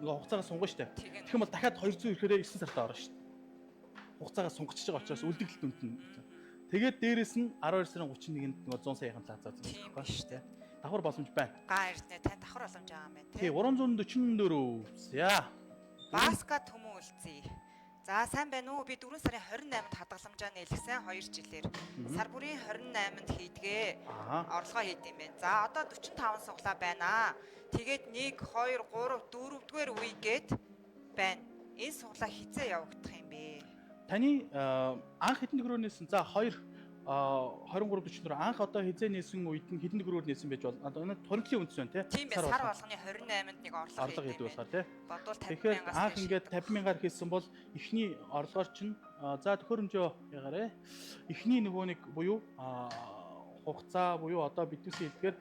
нөгөө хугацаагаа сунгана шүү дээ. Тэгэх юм бол дахиад 200 ирэхээрээ 9 сартаа орно шүү дээ. Хугацаагаа сунгачиж байгаа учраас үлдэгдэл дүнд нь. Тэгээд дээрэс нь 12 сарын 31-нд нөгөө 100 саяхан плаза үзэх байхгүй шүү дээ. Давхар боломж байна. Га эрдэнэ тань давхар боломж байгаа юм байна тий. 344. За. Баска төмөн үлзий. За сайн байна уу? Би 4 сарын 28-нд хадгаламжаа нээлгсэн 2 жилээр. Сар бүрийн 28-нд хийдгээ. Орлогоо хийд юм байна. За одоо 45 суглаа байна. Тэгээд 1 2 3 4-р үе гээд байна. Энэ суглаа хизээ явагдах юм бэ? Таны анх хэдэн төгрөгөөр нээсэн? За 2 23 44 анх одоо хизээ нээсэн үед нь хэдэн төгрөгөөр нээсэн байж бол одоо энэ хуримтлын үндэс байна тий. Тийм байх. Сар болгоны 28-нд нэг орлого хийдэг болохоор тий. Бодвол 50 мянгаас. Анх ингээд 50 мянгаар хийсэн бол эхний орлогоор чинь за төхөөрөмжөө ягаарэ. Эхний нөгөө нэг буюу хугацаа буюу одоо биднээсээ хэлдгээр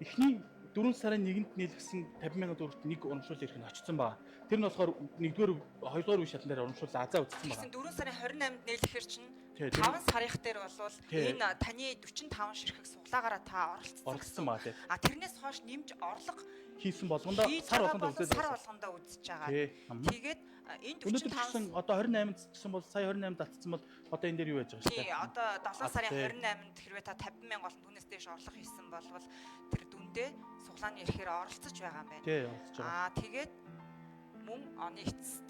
эхний 4 сарын 1-нд нийлгсэн 50 мянган төгрөгт нэг урамшуул эрх нь очсон байгаа. Тэр нь болохоор 1-р 2-р үе шатн дээр урамшуул азаа үзсэн байгаа. Тэгсэн 4 сарын 28-нд нийлэхэр чинь 5 сарынх дээр болвол энэ таны 45 ширхэг суглаагаараа та оролцсон байгаа тийм. А тэрнээс хойш нэмж орлого хийсэн болгондоо сар болгондоо үзээд сар болгондоо үзэж байгаа. Тэгээд энэ 45 одоо 28-нд гэсэн бол сая 28-нд татсан бол одоо энэ дээр юу яаж байгаа шүү дээ. Одоо 7 сарын 28-нд хэрвээ та 50 мянга болон түүнээс дээш орлого хийсэн болвол тэр дүндээ суглааны эрхээр оролцож байгаа юм байна. Тий, оролцож байгаа. Аа тэгээд мөн оны эцэст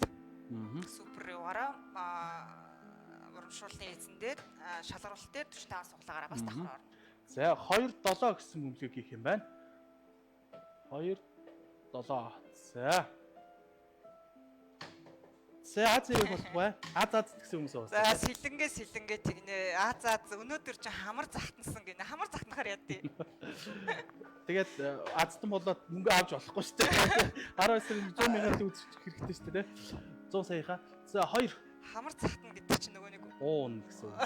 супер югаараа урамшууллын эзэн дээр шалгаруулалт дээр 45 суглаагаараа бас давхар орно. За 2-7 гэсэн бөмбөлгийг хийх юм байна. 2 7. За. За аз зэрэг болохгүй. Аз аз гэсэн хүмүүс байгаа. За сэлэнгээ сэлэнгээ тэгнэ. Аз аз өнөөдөр чинь хамар захтансан гинэ. Хамар захтнахаар яд. Тэгээд азтан болоод мөнгө авч болохгүй шүү дээ. 12 сарын 100 мянган л үзчих хэрэгтэй шүү дээ. 100 саяхаа. За 2 хамар захтна гэдэг чинь нөгөө нэг уун гэсэн үг.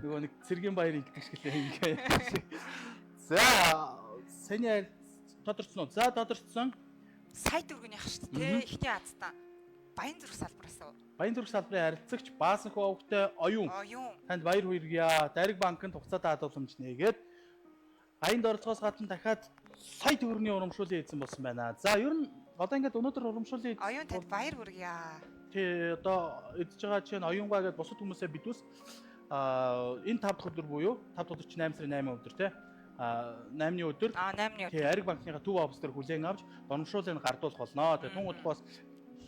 Нөгөө нэг цэргийн баяр ингэдэг шиг лээ ингээ. За саний тодорцсон уу? За тодорцсон. Сая төгрөгнийх шүү дээ. Эхний азтан. Баян зүрх салбараас уу? Баян зүрх салбарын харилцагч Баасанхүү овогтой Оюун. Оюун. Танд баяр хүргье. Дариг банкнд хугацаатай хадгаламж нээгээд аянд оролцоос гадна дахиад сая төгрөгийн урамшууллын эзэн болсон байна. За ер нь одоо ингээд өнөөдөр урамшууллын Оюун танд баяр хүргье. Тий одоо эзэж байгаа чинь оюунгаа гэдээ бусад хүмүүсээ бидүүс энэ 5 дахь өдөр буюу 5 дахь өдөр чинь 8 сарын 8 өдөр тий 8-ны өдөр. 8-ны өдөр. Тий Ариг банкныхаа төв офис дээр хүлээн авч урамшууллыг гардуулах болно. Тэгээ тун удахаас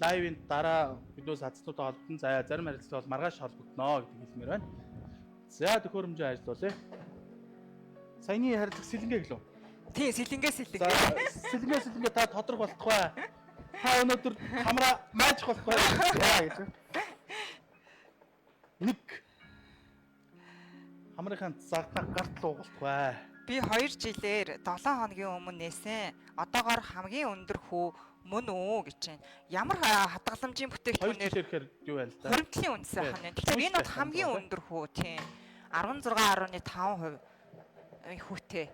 лайвын дараа биднээс хацнуудаа холбогдсон. За зарим харилцаа бол маргааш холбогдно гэдэг хэлмээр байна. За төхөөрөмжөө ажиллуулъя. Саяны харилцаг сэлэнгээ гэлөө. Тий, сэлэнгээ сэлэнгээ. За сэлэнгээ сэлэнгээ та тодрох болтугай. Та өнөөдөр хамраа маажих болтугай. За гэж. Нэг хамрынхаа загтаа гарт л уугалтугай. Би 2 жилээр 7 хоногийн өмнө нээсэн. Одоогоор хамгийн өндөр хүү мөн үү гэж байна. Ямар хадгаламжийн бүтээгдэхүүнээр 2 жилээр гэхээр юу байна л да. Хуримтлалын үндэс байх нь. Тэгэхээр энэ бол хамгийн өндөр хүү тийм. 16.5% хүүтэй.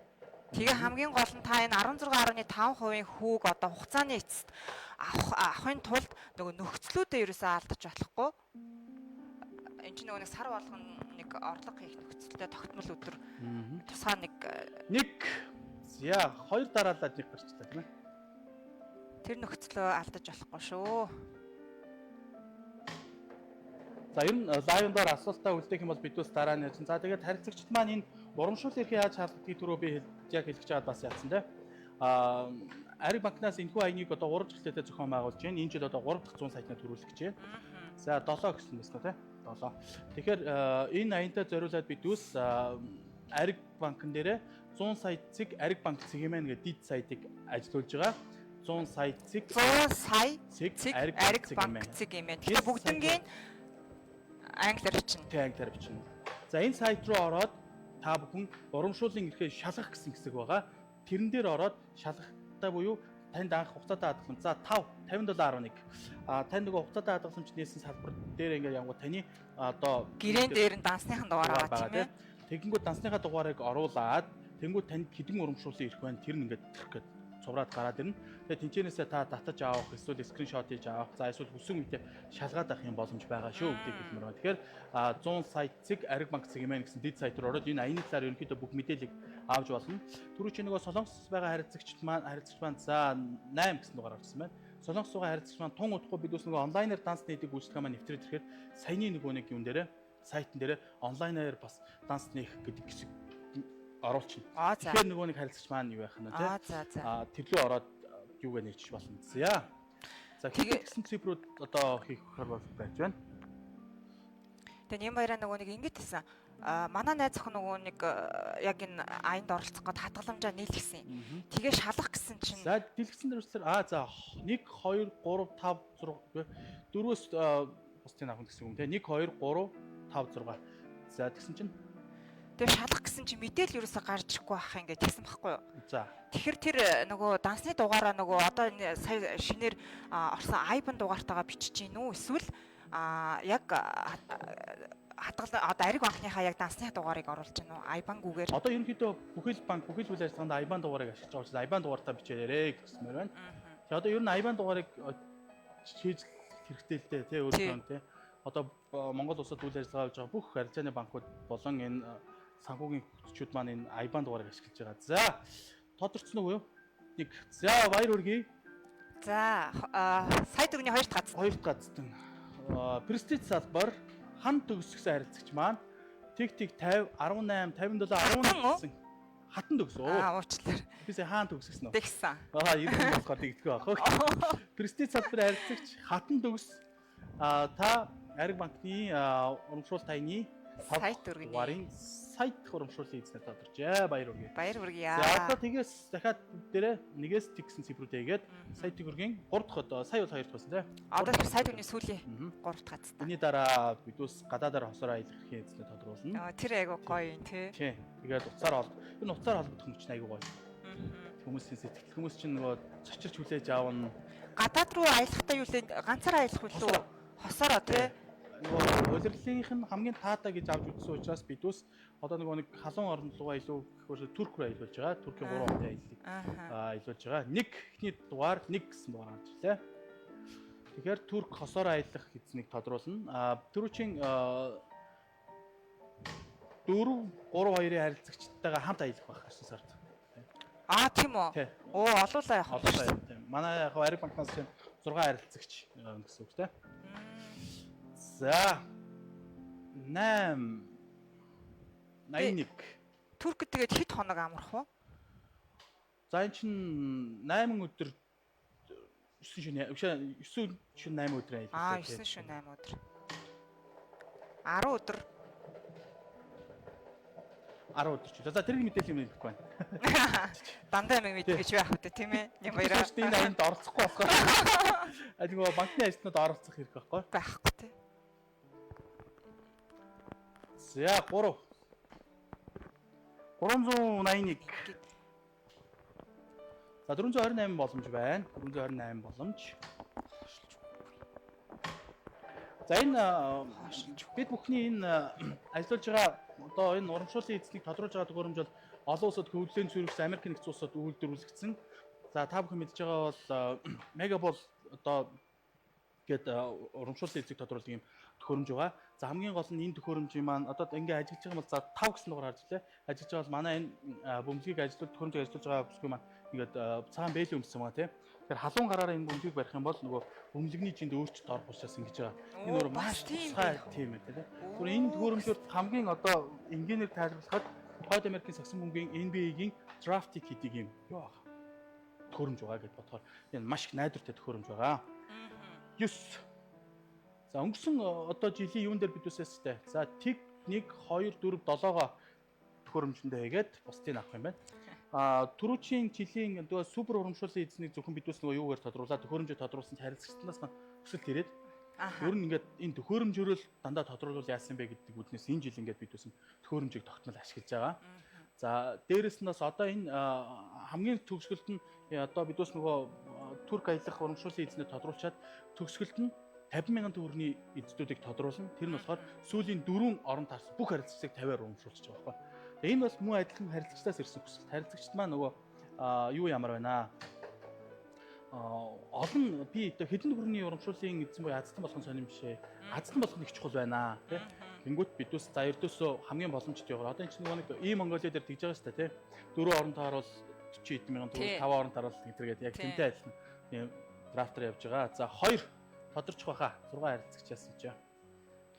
Тэгээ хамгийн гол нь та энэ 16.5% хүүг одоо хугацааны эцэст авахын тулд нөгөө нөхцлүүдээ ерөөсөө алдаж болохгүй. Энд чинь нөгөө нэг сар болгоно нэг орлого хийх нөхцөлтэй тогтмол өдөр тусгай нэг нэг за хоёр дараалаад нэг гарчлаа тийм ээ. Тэр нөхцлөө алдаж болохгүй шүү. За ер нь лайвн дээр асуултаа үлдээх юм бол бидүүс дараа нь ярьсан. За тэгээд харилцагчид маань энэ урамшууллын эрхээ яаж хаалгадгийг түрүү би яг хэлж байгаад бас яатсан тийм. Ариг банкнаас энэхүү аяныг одоо 3 жилтэйтэй зохион байгуулж байна. Энэ жил одоо 3 дахь 100 сайтнаа төрүүлэх гэж байна. За 7 гэсэн байсан тийм. 7. Тэгэхээр энэ аянтаа зориулаад бидүүс Ариг банкн дээрээ 100 сая цэг Ариг банк цэг юм гэдэг дид сайтыг ажилуулж байгаа. 100 сая цэг 100 сая цэг Ариг банк цэг юм байна. Тэгэхээр бүгднгийн англиар бичнэ. Тэ, англиар бичнэ. За, энэ сайт руу ороод та бүхэн урамшууллын эрхээ шалгах гэсэн хэсэг байгаа. Тэрэн дээр ороод шалгахтаа буюу танд анх хугацаатай хадгаламж, за, 5 57.1, танд нөгөө хугацаатай хадгаламж нээсэн салбар дээр ингээд янгуу таны одоо Гэрээн дээр нь дансныхан дугаар байгаа, тийм ээ. Тэгэнгүүт дансныхаа дугаарыг оруулаад, тэнгууд танд хэдэн урамшууллын эрх байна, тэр нь ингээд тэрх гээд цувраад гараад ирнэ. Тэгээ тэнчэнээсээ та татаж авах, эсвэл screenshot хийж авах, за, эсвэл хүссэн үедээ шалгаад авах юм боломж байгаа шүү гэдгийг хэлмээр байна. Тэгэхээр 100 сая цэг Ариг банк цэг юм гэсэн дэд сайт руу ороод энэ аяны талаар ерөнхийдөө бүх мэдээллийг авч болно. Түрүү чи нөгөө Солонгос байгаа харилцагч маань за, 8 гэсэн дугаар авчихсан байна. Солонгос байгаа харилцагч маань тун удахгүй бид ус нөгөө онлайнаар данс нээдэг үйлчлэгээ маань нэвтрээд ирэхээр саяны нөгөө нэг юм дээрээ, сайтн дээрээ онлайнаар бас данс нээх гэдэг хэсэг оруулчихна. Тэгэхээр нөгөө нэг харилцагч маань юу байх нь те? Аа, за за. Тэр лүү ороод юугаа нээчих болно. За. За, хэд гэсэн цифрүүд одоо хийх бол байж байна. Тэгээ нэм баяраа нөгөө нэг ингэж хэлсэн. Манай найз охин нөгөө нэг яг энэ аянд оролцох гээд хадгаламжаа нийлгэсэн. Тэгээ шалах гэсэн чинь За, дэлгэцэн дээр за 1 2 3 5 6 4-өөс бусдыг авах гэсэн юм те. 1 2 3 5 6. За, тэгсэн чинь Тэгээ шалах гэсэн чинь мэдээлэл ерөөсө гарч ирэхгүй байх ингээд тэгсэн байхгүй юу? За. Тэгэхээр тэр нөгөө дансны дугаараа нөгөө одоо энэ сая шинээр орсон IBAN дугаартайгаа бичиж гин үү, эсвэл яг хадгал одоо Ариг банкныхаа яг дансны дугаарыг оруулж гин үү? IBAN-гүйгээр. Одоо ерөнхийдөө бүхэл банк, бүхэл үйл ажиллагаанд IBAN дугаарыг ашиглаж байгаа учраас IBAN дугаартаа бичээрэй гэсмээр байна. Тэгээ одоо ер нь IBAN дугаарыг хийж хэрэгтэй л дээ, тий, өөрөөр тий. Одоо Монгол улсад үйл ажиллагаа явуулж байгаа бүх арилжааны банкуд болон энэ санхүүгийн хөтчүүд маань энэ IBAN дугаарыг ашиглаж байгаа. За, тодорцсон уу юу? Нэг. За, баяр хүргэе. За, сая төгрөгийн хоёр дахь гац. Хоёр дахь гацтан. Престиж салбар хан төгсгсөн харилцагч маань тэг тэг 50 18 57 11 гэсэн хатан төгс. Уучлаарай. Би сая хаан төгсгсөн үү? Тэгсэн. 90 болохоор тэгдэхгүй байх. Престиж салбарын харилцагч хатан төгс, та Ариг банкны урамшуул таяны сая төгрөгийн дугаарын сая дахь урамшууллын эзнээр тодорчээ. Баяр хүргэе. Баяр хүргэе. За, одоо тэгээс дахиад бүгдээрээ нэгээс тэг гэсэн цифрүүдээ хийгээд сая төгрөгийн 3 дахь, одоо сая бол 2 дахь байсан, тий. Одоо тэр сая төгрөгийн сүүлийн 3 дахь гацтай. Энэний дараа бидүүс гадаадаар хосоор аялах эрхийн эзнээ тодруулна. Тэр айгу гоё юм, тий. Тий. Тэгээд утсаар хол. Энэ утсаар холбогдох юм чинь айгу гоё. Хүмүүсийн сэтгэл, хүмүүс чинь нөгөө цочирч хүлээж аавна. Гадаад руу аялахдаа юу лээ, ганцаараа аялах үлээ? Хосоороо, тий. Нөгөө улирлынх нь хамгийн таатай гэж авч үзсэн учраас бидүүс одоо нөгөө нэг халуун орн руугаа илүү гэхээр Турк руу аялуулж байгаа. Туркийн 3 хотын аяллыг аялуулж байгаа. Нэг эхний дугаар 1 гэсэн дугаар гарч ирлээ. Тэгэхээр Турк хосоор аялах эзнийг тодруулна. Түрүүчийн 4 3 2-ын харилцагчтайгаа хамт аялах байх 9 сард. Тийм үү? Тий. Оо, олуулаа явах. Олуулаа явах. Тийм. Манай яг Ариг банкнаас 6 харилцагч гэсэн үг, тий. За, 8 81. Туркд тэгээд хэд хоног амрах вэ? За, эн чин 8 өдөр, 9 шөнө, 9 шөнө 8 өдөр аялал. 9 шөнө 8 өдөр. 10 өдөр. 10 өдөр ч. За, тэрийг мэдээлэл юм хэлэхгүй байна. Дандаа юм мэдэх гэж байх үү, тийм ээ? Нэм баяраа. Энэ аянд оролцохгүй болохоор. А нөгөө банкны ажилтнууд оролцох хэрэг байхгүй. Байхгүй, тий. За, 3 381. За, 428 боломж байна. 428 боломж. За, энэ бид бүхний энэ ажиллаж байгаа одоо энэ урамшууллын эзнийг тодруулж байгаа төхөөрөмж бол олон улсад хөвлөлийн цүрхс, Америк нэгдсэн улсад үйлдвэрлэгдсэн. За, та бүхэн мэдж байгаа бол Мегабол одоо гээд урамшууллын эзнийг тодруулдаг юм төхөөрөмж байгаа. За, хамгийн гол нь энэ төхөөрөмжийн маань одоо ингээ ажиллаж байгаа юм бол, за, 5 гэсэн дугаар харж лээ. Ажиллаж байгаа бол манай энэ бөмбөгийг ажиллуулж, төхөөрөмжийг ажиллуулж байгаа бүсгүй маань ингээд цагаан бээлий өмссөн байгаа, тийм. Тэгэхээр халуун гараараа энэ бөмбөгийг барих юм бол нөгөө бөмбөлөгний жинд өөрчлөлт орох учраас ингэж байгаа. Энэ өөр маш тусгай тийм ээ, тийм. Түр энэ төхөөрөмжөөр хамгийн одоо энгийнээр тайлбарлахад Тухайд Америкийн сагсан бөмбөгийн NBA-гийн драфтыг хийдэг юм юу байгаа. Төхөөрөмж байгаа гэдээ бодохоор энэ маш их найдвартай төхөөрөмж байгаа. 9. За, өнгөрсөн одоо жилийн юун дээр бид үсэстэй. За, тэг 1 2 4 7-гоо төхөөрөмж төхөөрөмжөндөө хийгээд бусдыг авах юм байна. Түрүүчийн жилийн нөгөө супер урамшууллын эзнийг зөвхөн бидүүс нөгөө юугаар тодруулаад төхөөрөмжөөр тодруулсан харилцагчдаас маань хүсэлт ирээд ер нь ингээд энэ төхөөрөмжөөр л дандаа тодруулвал яасан бэ гэдэг үднээс энэ жил ингээд бидүүс төхөөрөмжийг тогтмол ашиглаж байгаа. За дээрэс нь бас одоо энэ хамгийн төгсгөлд нь одоо бидүүс нөгөө Турк аялах урамшууллын эзнээ тодруулчаад төгсгөлд нь 50 мянган төгрөгийн эздүүдийг тодруулна. Тэр нь болохоор сүүлийн 4 орон таарсан бүх харилцагчдыг 50-аар урамшуулчих байгаа байхгүй. Тэгээ энэ бол мөн адилхан харилцагчдаас ирсэн хүсэлт. Харилцагчд маань нөгөө юу ямар байна олон би одоо хэдэн төгрөгийн урамшууллын эзэн буюу азтан болгон сонирм биш ээ. Азтан болгох их чухал байна тий. Тэнгүүт бидүүс за ердөөсөө хамгийн боломжтой яваар. Одоо энэ чинь нөгөө нэг ийм Монголиа дээр тэгж байгаа шүү дээ тий. 4 орон тааруул 40 хэдэн мянган төгрөг, 5 орон тааруул гэтэргээд яг тэнтэй адилхан тийм драфтер явж байгаа. За 2 тодорчих байхаа. 6 харилцагч яасан чи.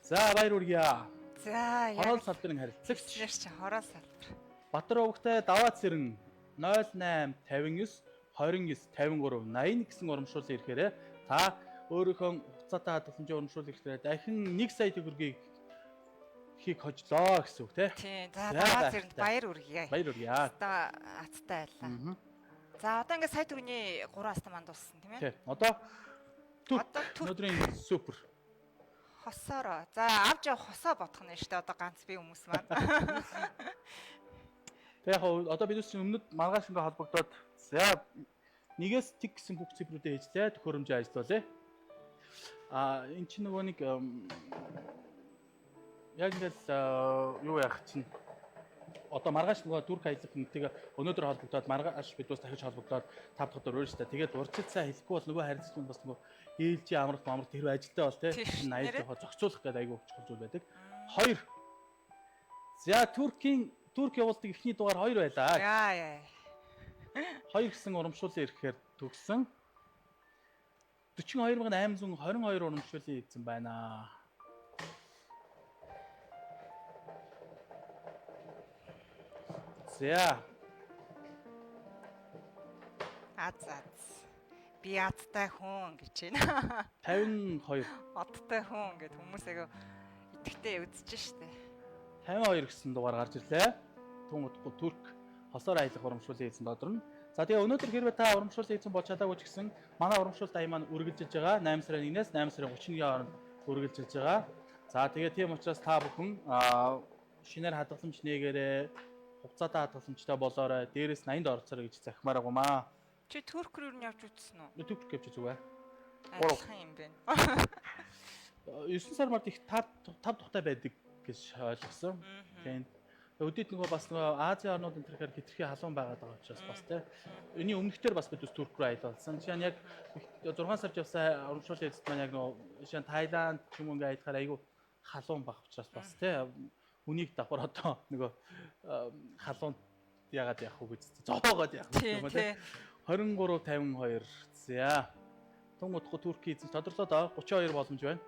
За баяр хүргье. За яг Хороол салбарын харилцагч нэр чи хороол салбар. Батар овогтой Даваа Цэрэн 08 59 29 53 80 гэсэн урамшууллын ирэхээрээ та өөрийнхөө хугацаатай хадгаламжийн урамшууллын ирэхээр дахин 1 сая төгрөгийг хийг хожлоо гэсэн үг тий. Тийм. За За, Даваа Цэрэнд баяртай. баяр хүргье. Баяр хүргье. Одоо азтай байлаа. За одоо ингээд сая төгрөгийн 3 астан манд дууссан тийм ээ. Тий. Одоо Турк Одоо Турк өнөөдрийн супер. хосоороо. За авч явах хосоо бодох нь шүү дээ. Одоо ганц би хүмүүс маань. Тэг яг одоо бид чинь өмнөд маргааш ингээ холбогдоод за нэгээс тэг гэсэн бүх цифрүүдээ хийжлээ төхөөрөмжөө ажиллуулъя. Энэ чинь нөгөө нэг яг ингээл юу яах чинь одоо маргааш нөгөө Турк аялах нэгтэйгээ өнөөдөр холбогдоод маргааш бид бас дахиж холбогдоод 5 дахь өдөр өөрөөс та тэгээд урьдчилсан сайн хэлэхгүй бол нөгөө харилцагч нь бас нөгөө ээлжийн амралт амралт тэр ажилтаа бол Тийш, тий аялал нэрээ. явахаа зохицуулах гэдэг айгүй чухал зүйл байдаг. 2. За Туркийн Турк явуулдаг эхний дугаар 2 байлаа. Яа яа. 2 гэсэн урамшууллын ирэхээр төгссөн. 42822 урамшууллын эзэн байна. За, Аз аз. Би азтай хүн гэж байна. 52. Одтой хүн гэд хүмүүс айгүй итгэвтэй үзэж штэ. 52 гэсэн дугаар гарч ирлээ. Түн удахгүй Турк хосоор аялах урамшууллын эзэн тодорно. За тэгээ өнөөдөр хэрвээ та урамшууллын эзэн болж чадаагүй ч гэсэн манай урамшуулт аян маань үргэлжилж байгаа. 8 сарын 1-ээс 8 сарын 31-ний хооронд үргэлжилж байгаа. За тэгээ тийм учраас та бүхэн шинээр хадгаламж нээгээрэй, хугацаатай хадгаламжтай болоорой, дээрээс 80-д орцоорой гэж захимаар байгуумаа. Чи Турк руу юу явж үзсэн үү? Турк явж үзье. Гурав. Адилхан юм байна. 9 сар март их 5 тухтай байдаг гэж ойлгосон. Тийм. Өдөрт нөгөө бас нөгөө Азийн орнууд энэ төрхөөр хитрхи халуун байгаад байгаа учраас бас тий. Энийн өмнөхдөр бас бид бас Турк руу аялалсан. Жишээ нь яг 6 сард явсан урамшууллын эзэд маань яг нөгөө жишээ нь Таиланд ч юм уу ингээ аялахаар айгүй халуун байх учраас бас тий. Үнийг давхар одоо нөгөө халуун яагаад явах вэ гэж зоогоод явах Тий, юм уу тий. тий. 23 52. За. Тун удахгүй Туркийн эзэн тодорлоо доо 32 боломж байна.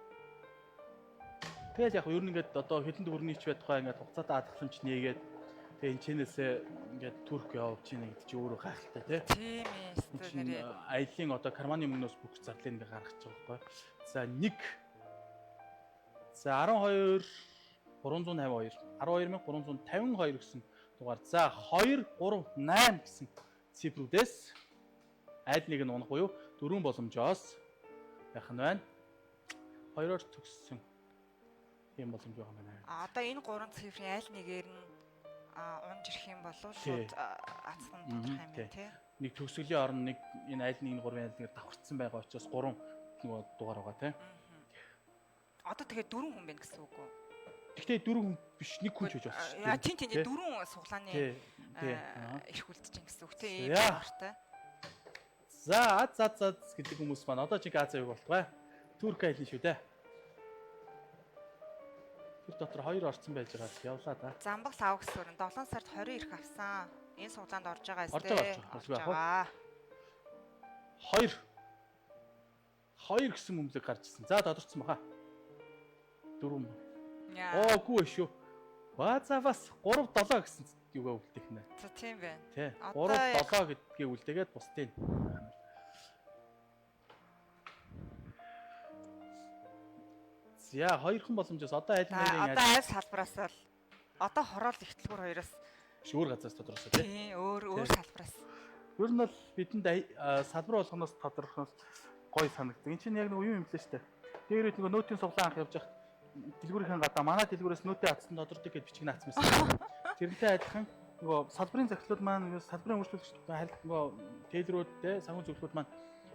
Тэгэл яг ер нь ингээд одоо хэдэн төгрөгийн ч байтугай ингээд хугацаатай хадгаламж нээгээд тэгээ энэ чэнэсээ ингээд Турк явж чинь гэдэг чи өөрөө гайхалтай тий. Тийм ээ. Энэ Өстой чинь нэрээ. аялын одоо карманы мөнгнөөс бүх зардлыг ингээд гаргаж байгаа байхгүй. За 1. За 12 352 12352 гэсэн дугаар. За 2 3 8 гэсэн цифрүүдээс аль нэг нь унах буюу дөрвөн боломжоос байх нь байна. Хоёроор төгссөн тийм боломж байгаа юм байна. А одоо энэ гурван цифрын аль нэгээр нь унж ирэх юм бол Тий. шууд ацсан тодорхой юм Тий. байна тий. Нэг төгсгөлийн орон нэг энэ аль нэг нь гурвын аль нэгээр давхарцсан байгаа учраас гурван нөгөө дугаар байгаа тийм. Одоо тэгэхээр дөрвөн хүн байна гэсэн үг үү? Гэхдээ дөрвөн хүн биш нэг хүн ч гэж болно шүү Яа тийм тийм Тий. дөрвөн суглааны Тий. Тий. эрх үлдэж байна гэсэн үг тий. Ийм За. дугаартай. За аз аз аз гэдэг хүмүүс маань одоо чи Газа юу болтугай. Турк аялна шүү дээ. Тэр дотор хоёр орцсон байж байгаа явлаа да. Замбаг лав гэсвэр 7 сард 20 эрх авсан. Энэ суглаанд орж байгаа Орж эстэй. байгаа, орж байгаа. Орж байгаа. 2 2 гэсэн бөмбөлөг гарч ирсэн. За тодорцсон баха. Дөрвөн. Яа. Оо үгүй шүү. База бас 3 7 гэсэн юугаа үлдээх нэ. За тийм байна. Тэ. Одоо 3 яг- 7 гэдгийг үлдээгээд бусдыг. За хоёрхан боломжоос одоо аль За нэрийн одоо аль салбараас л одоо хороол ихтлгүүр хоёроос Биш, өөр газраас тодорсон тий. Тий, өөр өөр салбараас. Ер нь бол бидэнд салбар болгоноос тодорхох нь гоё санагддаг. Энд чинь яг нэг юм лээ шүү дээ. Дээр үед нөгөө нөөтийн суглаан анх явж байхад дэлгүүрийн гадаа манай дэлгүүрээс нөөтийн атсан тодордог гэж бичиг наацсан байсан. Тэрнтэй адилхан нөгөө салбарын захирлууд маань нөгөө салбарын үйлчлүүлэгч харилт нөгөө тээлрүүд те санхүү зөвлөхүүд маань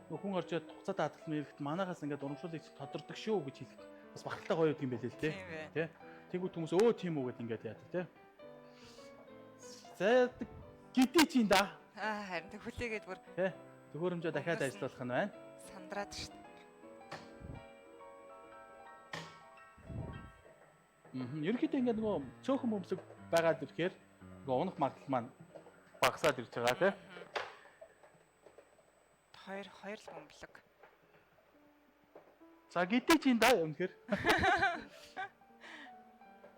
нөгөө хүн орж ирээд хугацаатай хадгалсан ирэхэд манайхаас ингээд урамшууллыг тодордог шүү гэж хэлэх бас бахархалтай гоё юм байлээ л те. Тэ. Тэнгүүд хүмүүс өө тийм үү гэд ингээд яадаг те. За гэдий чинь да. Аа, харин тэг хүлээгээд бүр Тэ. Төхөөрөмжөө дахиад ажиллуулах нь байна. Сандраад шүү дээ. Ерөнхийдөө ингээд нөгөө цөөхөн бөмбөг байгаад ирэхээр нөгөө унах магадлал маань багасаад ирж байгаа тий. Хоёр л бөмбөлөг. За гэдээ чинь да үнэхээр.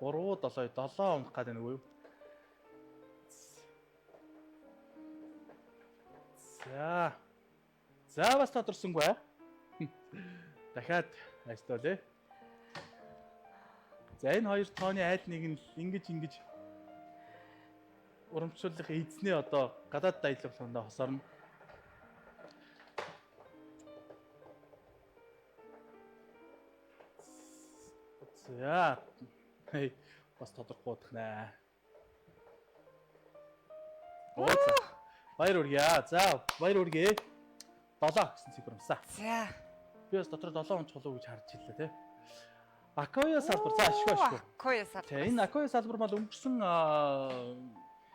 3 7 7 унах гэдэг нэг үү? За. За бас тодорсонгүй. Дахиад ажиллуулъя. За энэ хоёр тооны айл нэг нь ингэж урамшууллах эзнээ одоо гадаад аялал болгондоо хосорно. За. Хей, бас тодорхой удахнаа. Оо за. Баяр хүргье. За, баяр хүргье. 7 гэсэн цифр юмсан. За. Би бас дотор 7 онц чулуу гэж харж ирлээ те. Акоя салбар. За, ашгүй. Акоя салбар. Тэ, энэ Акоя салбар бол өнгөрсөн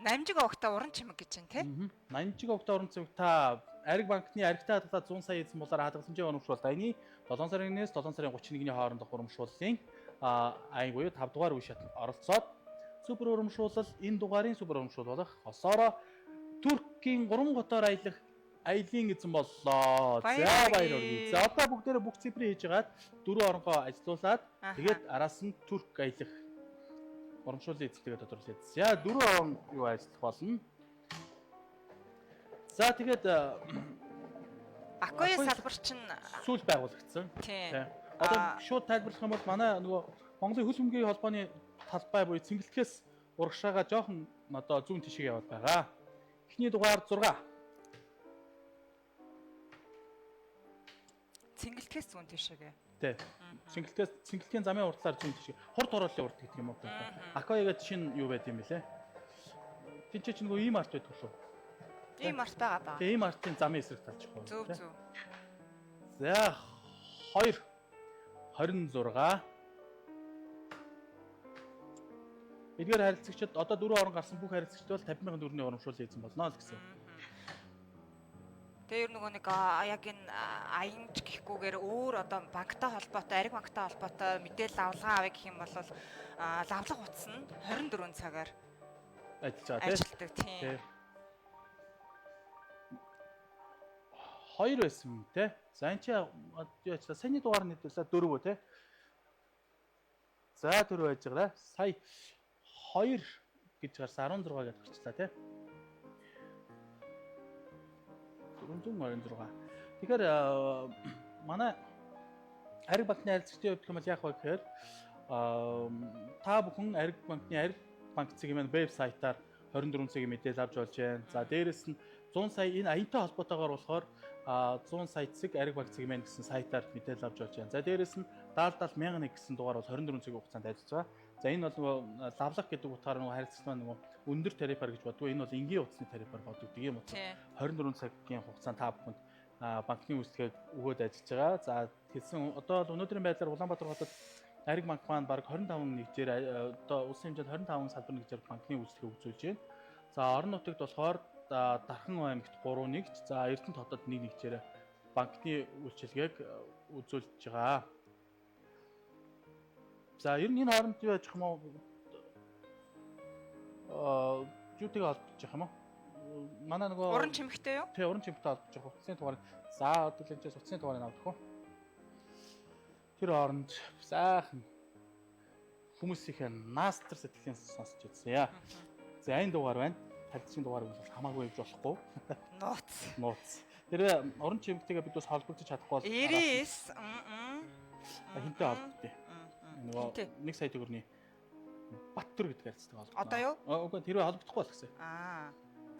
Намжиг огтой уран чимэг гэж байна те. Намжиг огтой уран чимэг та Ариг банкны аригтай хадгалаад 100 сая эзэн болоор хадгаламжийн урамшуулалт аяны 7 сарын 1-ээс 7 сарын 31-ний хоорондох урамшууллын аян буюу 5 дугаар үе шатанд оролцоод супер урамшуулал энэ дугаарын супер урамшуул болох хосоороо Туркийн 3 хотоор аялах аялын эзэн боллоо. За баяр хүргэе. За одоо бүгдээрээ бүх цифрийг хийж хагаад 4 оронхоо ажилуулад тэгээд араас нь Турк аялах урамшууллын эзэнтэйгээ тодорлоо. За 4 орон юу ажиллах болно. За тэгээд Акоя салбар чинь сүүл байгуулагдсан. Тийм. Одоо шууд тайлбарлах юм бол манай нөгөө Монголын хөл хөмгийн холбооны талбай буюу цэнгэлтгэс урагшаага жоохон одоо зүүн тишээ яваад байгаа. Эхний дугаар 6. Цэнгэлтгэс зүүн тишээгээ. Тий. Цэнгэлтгэс цэнгэлтгийн замын урдлаар зүүн тишээ. Хурд хорооллын урд гэдэг юм уу? Акояга жишээ нь юу байд юм бэлээ? Тинчээ чинь нөгөө ийм арт байдаг лөө. Ийм арт байгаа баа. Тий, ийм артын замын эсрэг талж байгаа. Зөв зөв. За 2 26. Эдгээр харилцагчид одоо 4 орон гарсан бүх харилцагчид бол 50,000 төгрөгийн урамшууллын эзэн болно л гэсэн. Тэгээ ер нөгөө нэг яг энэ аянч гэхгүйгээр өөр одоо банктай холбоотой, ариг банктай холбоотой мэдээлэл авалгаа авъя гэх юм бол лавлах утас нь 24 цагаар ажиллаж байгаа тийм. Ажилладаг тийм. 2 байсан тий. За энэ чи юу ажиллаа? Саяны дугаар нь хэдүүлээ 4 тий. За 4 байж байгаа. Сая 2 гэж гарсан 16 гэдээ гарчлаа тий. 426. Тэгэхээр манай Ариг банкны харилцагчдын хувьд гэх юм бол яах вэ гэхээр та бүхэн Ариг банкны Ариг банк цэгийн маань вебсайтаар 24 цагийн мэдээлэл авч болж байна. За дээрэс нь 100 сая энэ аянтай холбоотойгоор болохоор 100 сая цэг Ариг банк цэг мэн гэсэн сайтаар мэдээлэл авч болж байна. За дээрэс нь 70 70 1001 гэсэн дугаар бол 24 цагийн хугацаанд ажиллаж байгаа. За энэ бол нөгөө лавлах гэдэг утгаар нөгөө харилцагч маань нөгөө өндөр тарифаар гэж боддгоо. Энэ бол энгийн утасны тарифаар бодогддог юм утас. 24 цагийн хугацаанд та бүхэнд банкны үйлчлэгийг өгөөд ажиллаж байгаа. За тэгсэн одоо бол өнөөдрийн байдлаар Улаанбаатар хотод Ариг банк маань бараг 25 нэгжээр одоо улсын хэмжээнд 25 салбар нэгжээр банкны үйлчлэгийг үзүүлж байна. За орон нутагт болохоор Дархан аймагт 3 нэгж, за Эрдэнэт хотод 1 нэгжээр банкны үйлчилгээг үзүүлж байгаа. За ер нь энэ хооронд юу яах юм уу? Юутыг холбож явах юм уу? Манай нөгөө уран чимэгтэй юу? Тий, уран чимэгтэй холбож явах. Утасны дугаар. За одоо л энэ утасны дугаарыг авах уу? Тэр хооронд сайхан хүмүүсийнхээ наастар сэтгэлийн сонсч ирсэн яа. За энэ дугаар байна. Харилцагчийн дугаар бол хамаагүй явж болохгүй. Нууц. Нууц. Тэр уран чимэгтэйгээ бид бас холбогдож чадахгүй бол 99 хинтээ холбогдъё. Нөгөө 1 сая төгрөгийн Баттүр гэдэг харилцдаг холбогдно. Одоо юу? Үгүй тэрвээ холбогдохгүй бол гэсэн. Аа.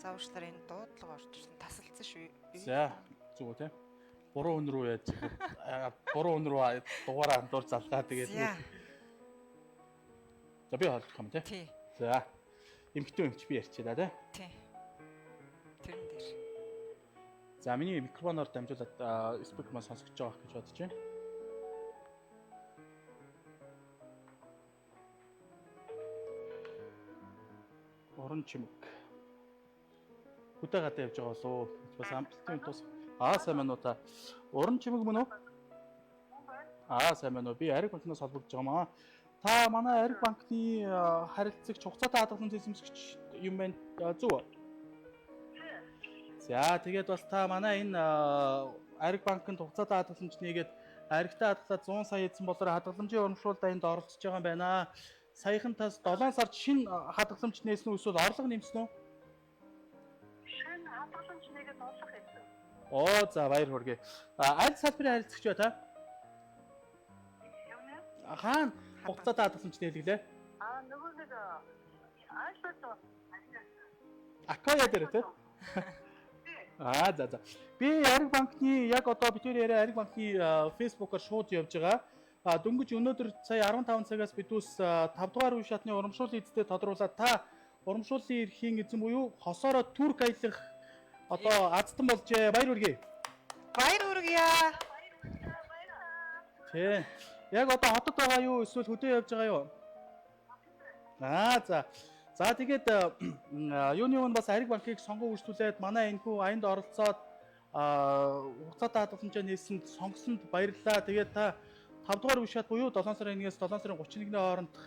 За уучлаарай, энэ дуудлага орж ирсэн. Тасалдсан шүү. За зүг үү те. Буруу хүн рүү яаж буруу хүн рүү дугаараа андуур залгаа тэгээд. За би холбох юм те. Тий. За. Эмхтэн эмч би ярьчихлаа те. Тий. Тэрэн дээр. За миний микрофоноор дамжуулаад спикер маань сонсогдож байгаа гэж бодож байна. Уран чимэг. Хөдөө гадаа явж байгаа болов уу? Бас амталтын тус. Аа сайн байна уу та? Уран чимэг мөн үү? Аа сайн байна уу? Би Ариг банкнаас холбогдож байгаа маа. Та манай Ариг банкны харилцагч хугацаатай хадгаламж эзэмшигч юм байна зөв үү? За тэгээд бас та манай энэ Ариг банкнд хугацаатай хадгаламж нээгээд аригтай хадгалаад 100 сая эзэн болоор хадгаламжийн урамшуулалд энд оролцож байгаа юм байна. Саяхан тас 7 сард шинэ хадгаламж нээсэн үү эсвэл орлого нэмсэн үү? Шинэ хадгаламж нээгээд орлого хийсэн. Оо за баяр хүргэе. Аль салбарын харилцагч вэ та? Юу нэ? Хаана хугацаатай хадгаламж нээлгэлээ? Аа нөгөө нэг айлбар. Акая дээр тий? Аа за за. Би Ариг банкны яг одоо бид хоёр яриа Ариг банкны Facebook-оор шууд явж байгаа. Дөнгөж өнөөдөр сая 15 цагаас бидүүс 5 дугаар үе шатны урамшууллын эзэдээ тодруулаад та урамшууллын эрхийн эзэн буюу хосоороо Турк аялах одоо азтан болжээ. Баяр хүргэе. Баяр хүргье. Тий. Яг одоо хотод байгаа юу эсвэл хөдөө явж байгаа юу? Аа за. За тэгээд юуны өмнө бас Ариг банкыг сонгон үйлчлүүлээд манай энэхүү аянд оролцоод хугацаатай хадгаламжаа нээсэнд сонгосонд баярлалаа. Тэгээд та 5 дугаар үе шат буюу 7 сарын 1-ээс 7 сарын 31-ний хоорондох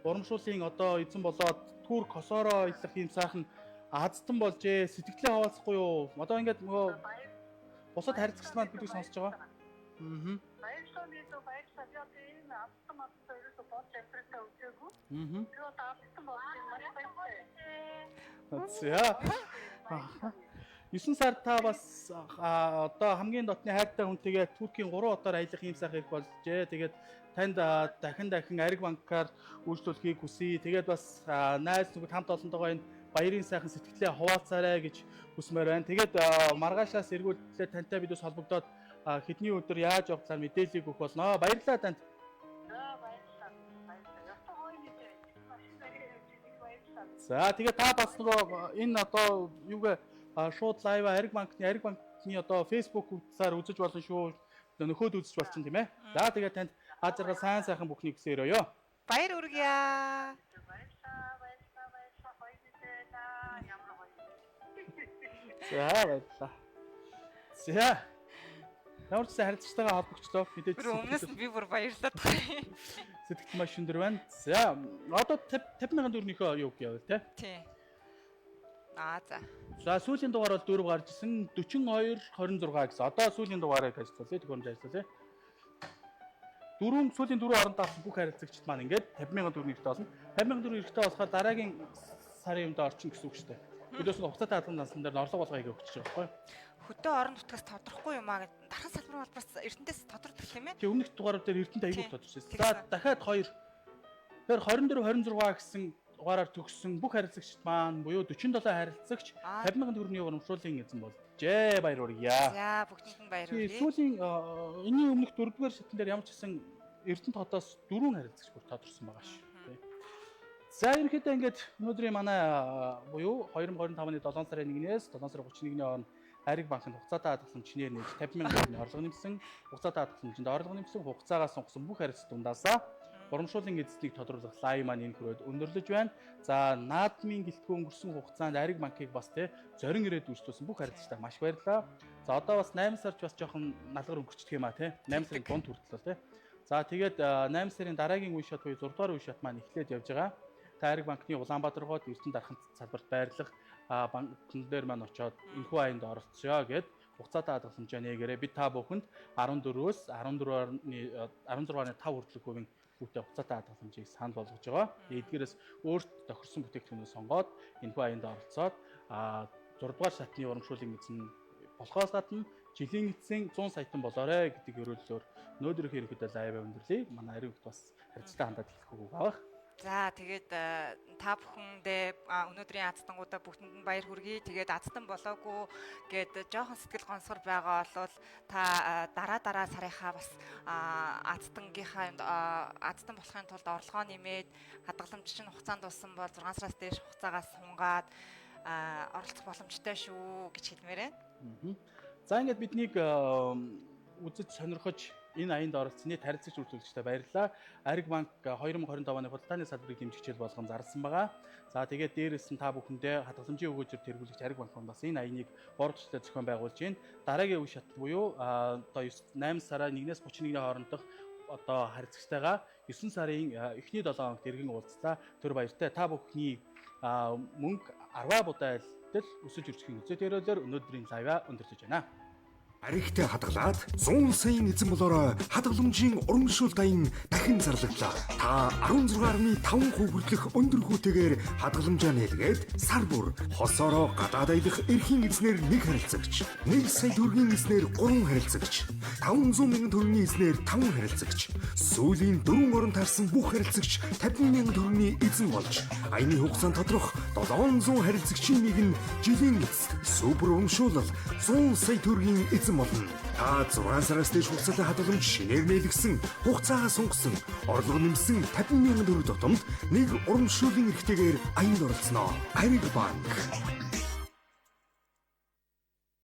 урамшууллын одоо эзэн болоод Турк хосоороо аялах юм сайхан азтан болжээ. Сэтгэлээ хаваалцахгүй юу? Одоо ингээд нөгөө бусад харилцагч маань бидийг сонсож байгаа. Аа. Баярлалаа нэлээ баярлалаа. Би одоо энэ азтан азтан ерөөсө болж амьдралаа үзээгүй. Аа. Би одоо азтан болж маш баяртай. За. 9 сард та бас одоо хамгийн дотны хайртай хүнтэйгээ Туркийн 3 хотоор аялах юм сайхан хэрэг болжээ. Тэгээд танд дахин дахин Ариг банкаар үйлчлүүлэхийг хүсье. Тэгээд бас найз нөхөд хамт олонтойгоо энэ баярын сайхан сэтгэлээ хуваалцаарай гэж хүсмээр байна. Тэгээд маргаашаас эргүүллээ тантай бид бас холбогдоод хэдний өдөр яаж явах талаар мэдээллийг өгөх болно. Баярлалаа танд. За баярлалаа. Баярлалаа. Ёстой гоё мэдээ. Машин дээр явж баярлалаа. За тэгээд та бас нөгөө энэ одоо юугээ шууд live Ариг банкны одоо Facebook хуудасаар үзэж болно шүү. Нөхөд үзэж болчин тийм ээ. За тэгээд танд аз жаргал сайн сайхан бүхнийг хүсээрэй ёо. Баяр хүргье. Баярлалаа. Баярлалаа. Баярлалаа. Гоё мэдээ та. Ямар гоё мэдээ. За баярлалаа. За. Ямар ч сан харилцагчтайгаа холбогчлоо. Мэдээж Бүр өмнөөс нь би бүр баярлаад байгаа юм. сэтгэл маш өндөр байна. За одоо 50 мянган төгрөгнийхөө юу гэвэл те. Тий. Аа за. За сүүлийн дугаар бол 4 гарч ирсэн 42 26 гэсэн. Одоо сүүлийн дугаарыг ажиллуулъя. Төхөөрөмж ажиллуулъя. Дөрвөн сүүлийн дөрвөн оронд авсан бүх харилцагчид маань ингээд 50 мянган төгрөг эрхтэй болно. 50 мянган төгрөг эрхтэй болохоор дараагийн сарын юмд орчин гэсэн үг шүү дээ. Бид бас хугацаатай хадгалан дансан дээр орлого болгоё гэж өгч байгаа байхгүй юу? Хөдөө орон нутгаас тодрохгүй юм аа гэд дархан салбарын албаас Эрдэнэс тодордог тийм ээ. Тэгээ өмнөх дугаарууд дээр Эрдэнэт аягүй тодорч байсан. Тэгсэн. За дахиад 2. Тэгэхээр 24 26 гэсэн дугаараар төгссөн бүх харилцагчид маань буюу 47 харилцагч 50 мянган төгрөгийн урамшууллын эзэн болжээ. Баяр хүргье. За бүгдэнд нь баяр Тэгээ хүргэе. сүүлийн энэний өмнөх дөрөвдүгээр шатн дээр ямар ч гэсэн Эрдэнэт хотоос дөрвөн харилцагч бүр тодорсон байгаа шүү. Тэ. За ерөнхийдөө ингээд өнөөдрийн манай буюу 2025 оны 7 сарын 1-ээс 7 сарын 31-ний хооронд Ариг банкнд хугацаатай хадгаламж чинээр нээж 50 мянган төгрөгийн орлого нэмсэн, хугацаатай хадгаламжинд орлого нэмсэн, хугацаагаа сонгосон бүх харилцагч дундаасаа урамшууллын эзэснийг тодруулах лайв маань энэ хүрээд өндөрлөж байна. За наадмын гэлтгүү өнгөрсөн хугацаанд Ариг банкыг бас те зорин ирээд үйлчлүүлсэн бүх харилцагчдаа маш их баярлалаа. За одоо бас 8 сарч бас жоохон налгар өнгөрчдөг юм а те. 8 сарын дунд хүртэл бол те. За тэгээд 8 сарын дараагийн үе шат буюу 6 дугаар үе шат маань эхлээд явж байгаа. Та Ариг банкны Улаанбаатар хот Эрдэнэ дархан салбарт байрлах банкн дээр маань очоод энэхүү аянд оролцъё гэд хугацаатай хадгаламжаа нээгээрэй. Бид та бүхэнд 14-өөс 16.5 хүртэлх хувийн хүүтэй хугацаатай хадгаламжийг санал болгож байгаа. Эдгээрээс өөрт тохирсон бүтээгдэхүүнээ сонгоод энэхүү аянд оролцоод 6 дугаар шатны урамшууллын эзэн болохоос гадна жилийн эцсийн 100 саятан болоорой гэдэг ерөөллөөр өнөөдрийнхөө ерөнхийдөө live өндөрлөе. Манай Ариг бас харилцагчтай хандаад хэлэх үг авах. За тэгээд та бүхэндээ өнөөдрийн азтангуудаа бүгдэнд нь баяр хүргэе. Тэгээд азтан болоогүй гээд жоохон сэтгэл гонсгор байгаа бол та дараа дараа сарынхаа бас азтангийнхаа юмд азтан болохын тулд орлогоо нэмээд хадгаламж чинь хугацаанд дууссан бол 6 сараас дээш хугацаагаас сунгаад оролцох боломжтой шүү гэж хэлмээр байна. За ингээд биднийг үзэж сонирхож энэ аянд оролцсны тарилцагч үйлчлэгчтэй баярлалаа. Ариг банк 2025 оны худалдааны салбарыг дэмжих хичээл болгон зарласан байгаа. За тэгээд дээрэс нь та бүхэндээ хадгаламжийн өгөөжөр тэргүүлэгч Ариг банк бас энэ аяныг 3 төслөө зохион байгуулж байна. Дараагийн үе шат буюу одоо 8 сарын 1-ээс 31-ний хоорондох одоо харилцагчтайгаа 9 сарын эхний 7 хоногт эргэн уулзлаа. Түр баяртай. Та бүхний мөнгө 10 будайлтал өсөж үржихийн үзэл өрөөлөөр өнөөдрийн лайваа өндөрлөж байна. Аригтай хадгалаад 100 саяын эзэн болоорой хадгаламжийн урамшуул даян дахин зарлагдлаа. Та 16.5% хүртэлх өндөр хүүтэйгээр хадгаламжаа нээлгээд сар бүр хосоороо гадаад аялах эрхийн эзнэр нэг харилцагч, 1 сая төгрөгийн эзнэр 3 харилцагч, 500 мянган төгрөгийн эзнэр 5 харилцагч, сүүлийн 4 орон таарсан бүх харилцагч 50 мянган төгрөгийн эзэн болж аяны хугацаанд тодорх 700 харилцагчийн нэг нь жилийн эцэст супер урамшуулал 100 сая төгрөгийн эзэн болно. Та 6 сараас дээш хугацаатай хадгаламж шинээр нээлгсэн, хугацаагаа сунгасан, орлого нэмсэн 50 мянган төгрөг тутамд нэг урамшууллын эрхтэйгээр аянд оролцсноо. Ариг банк.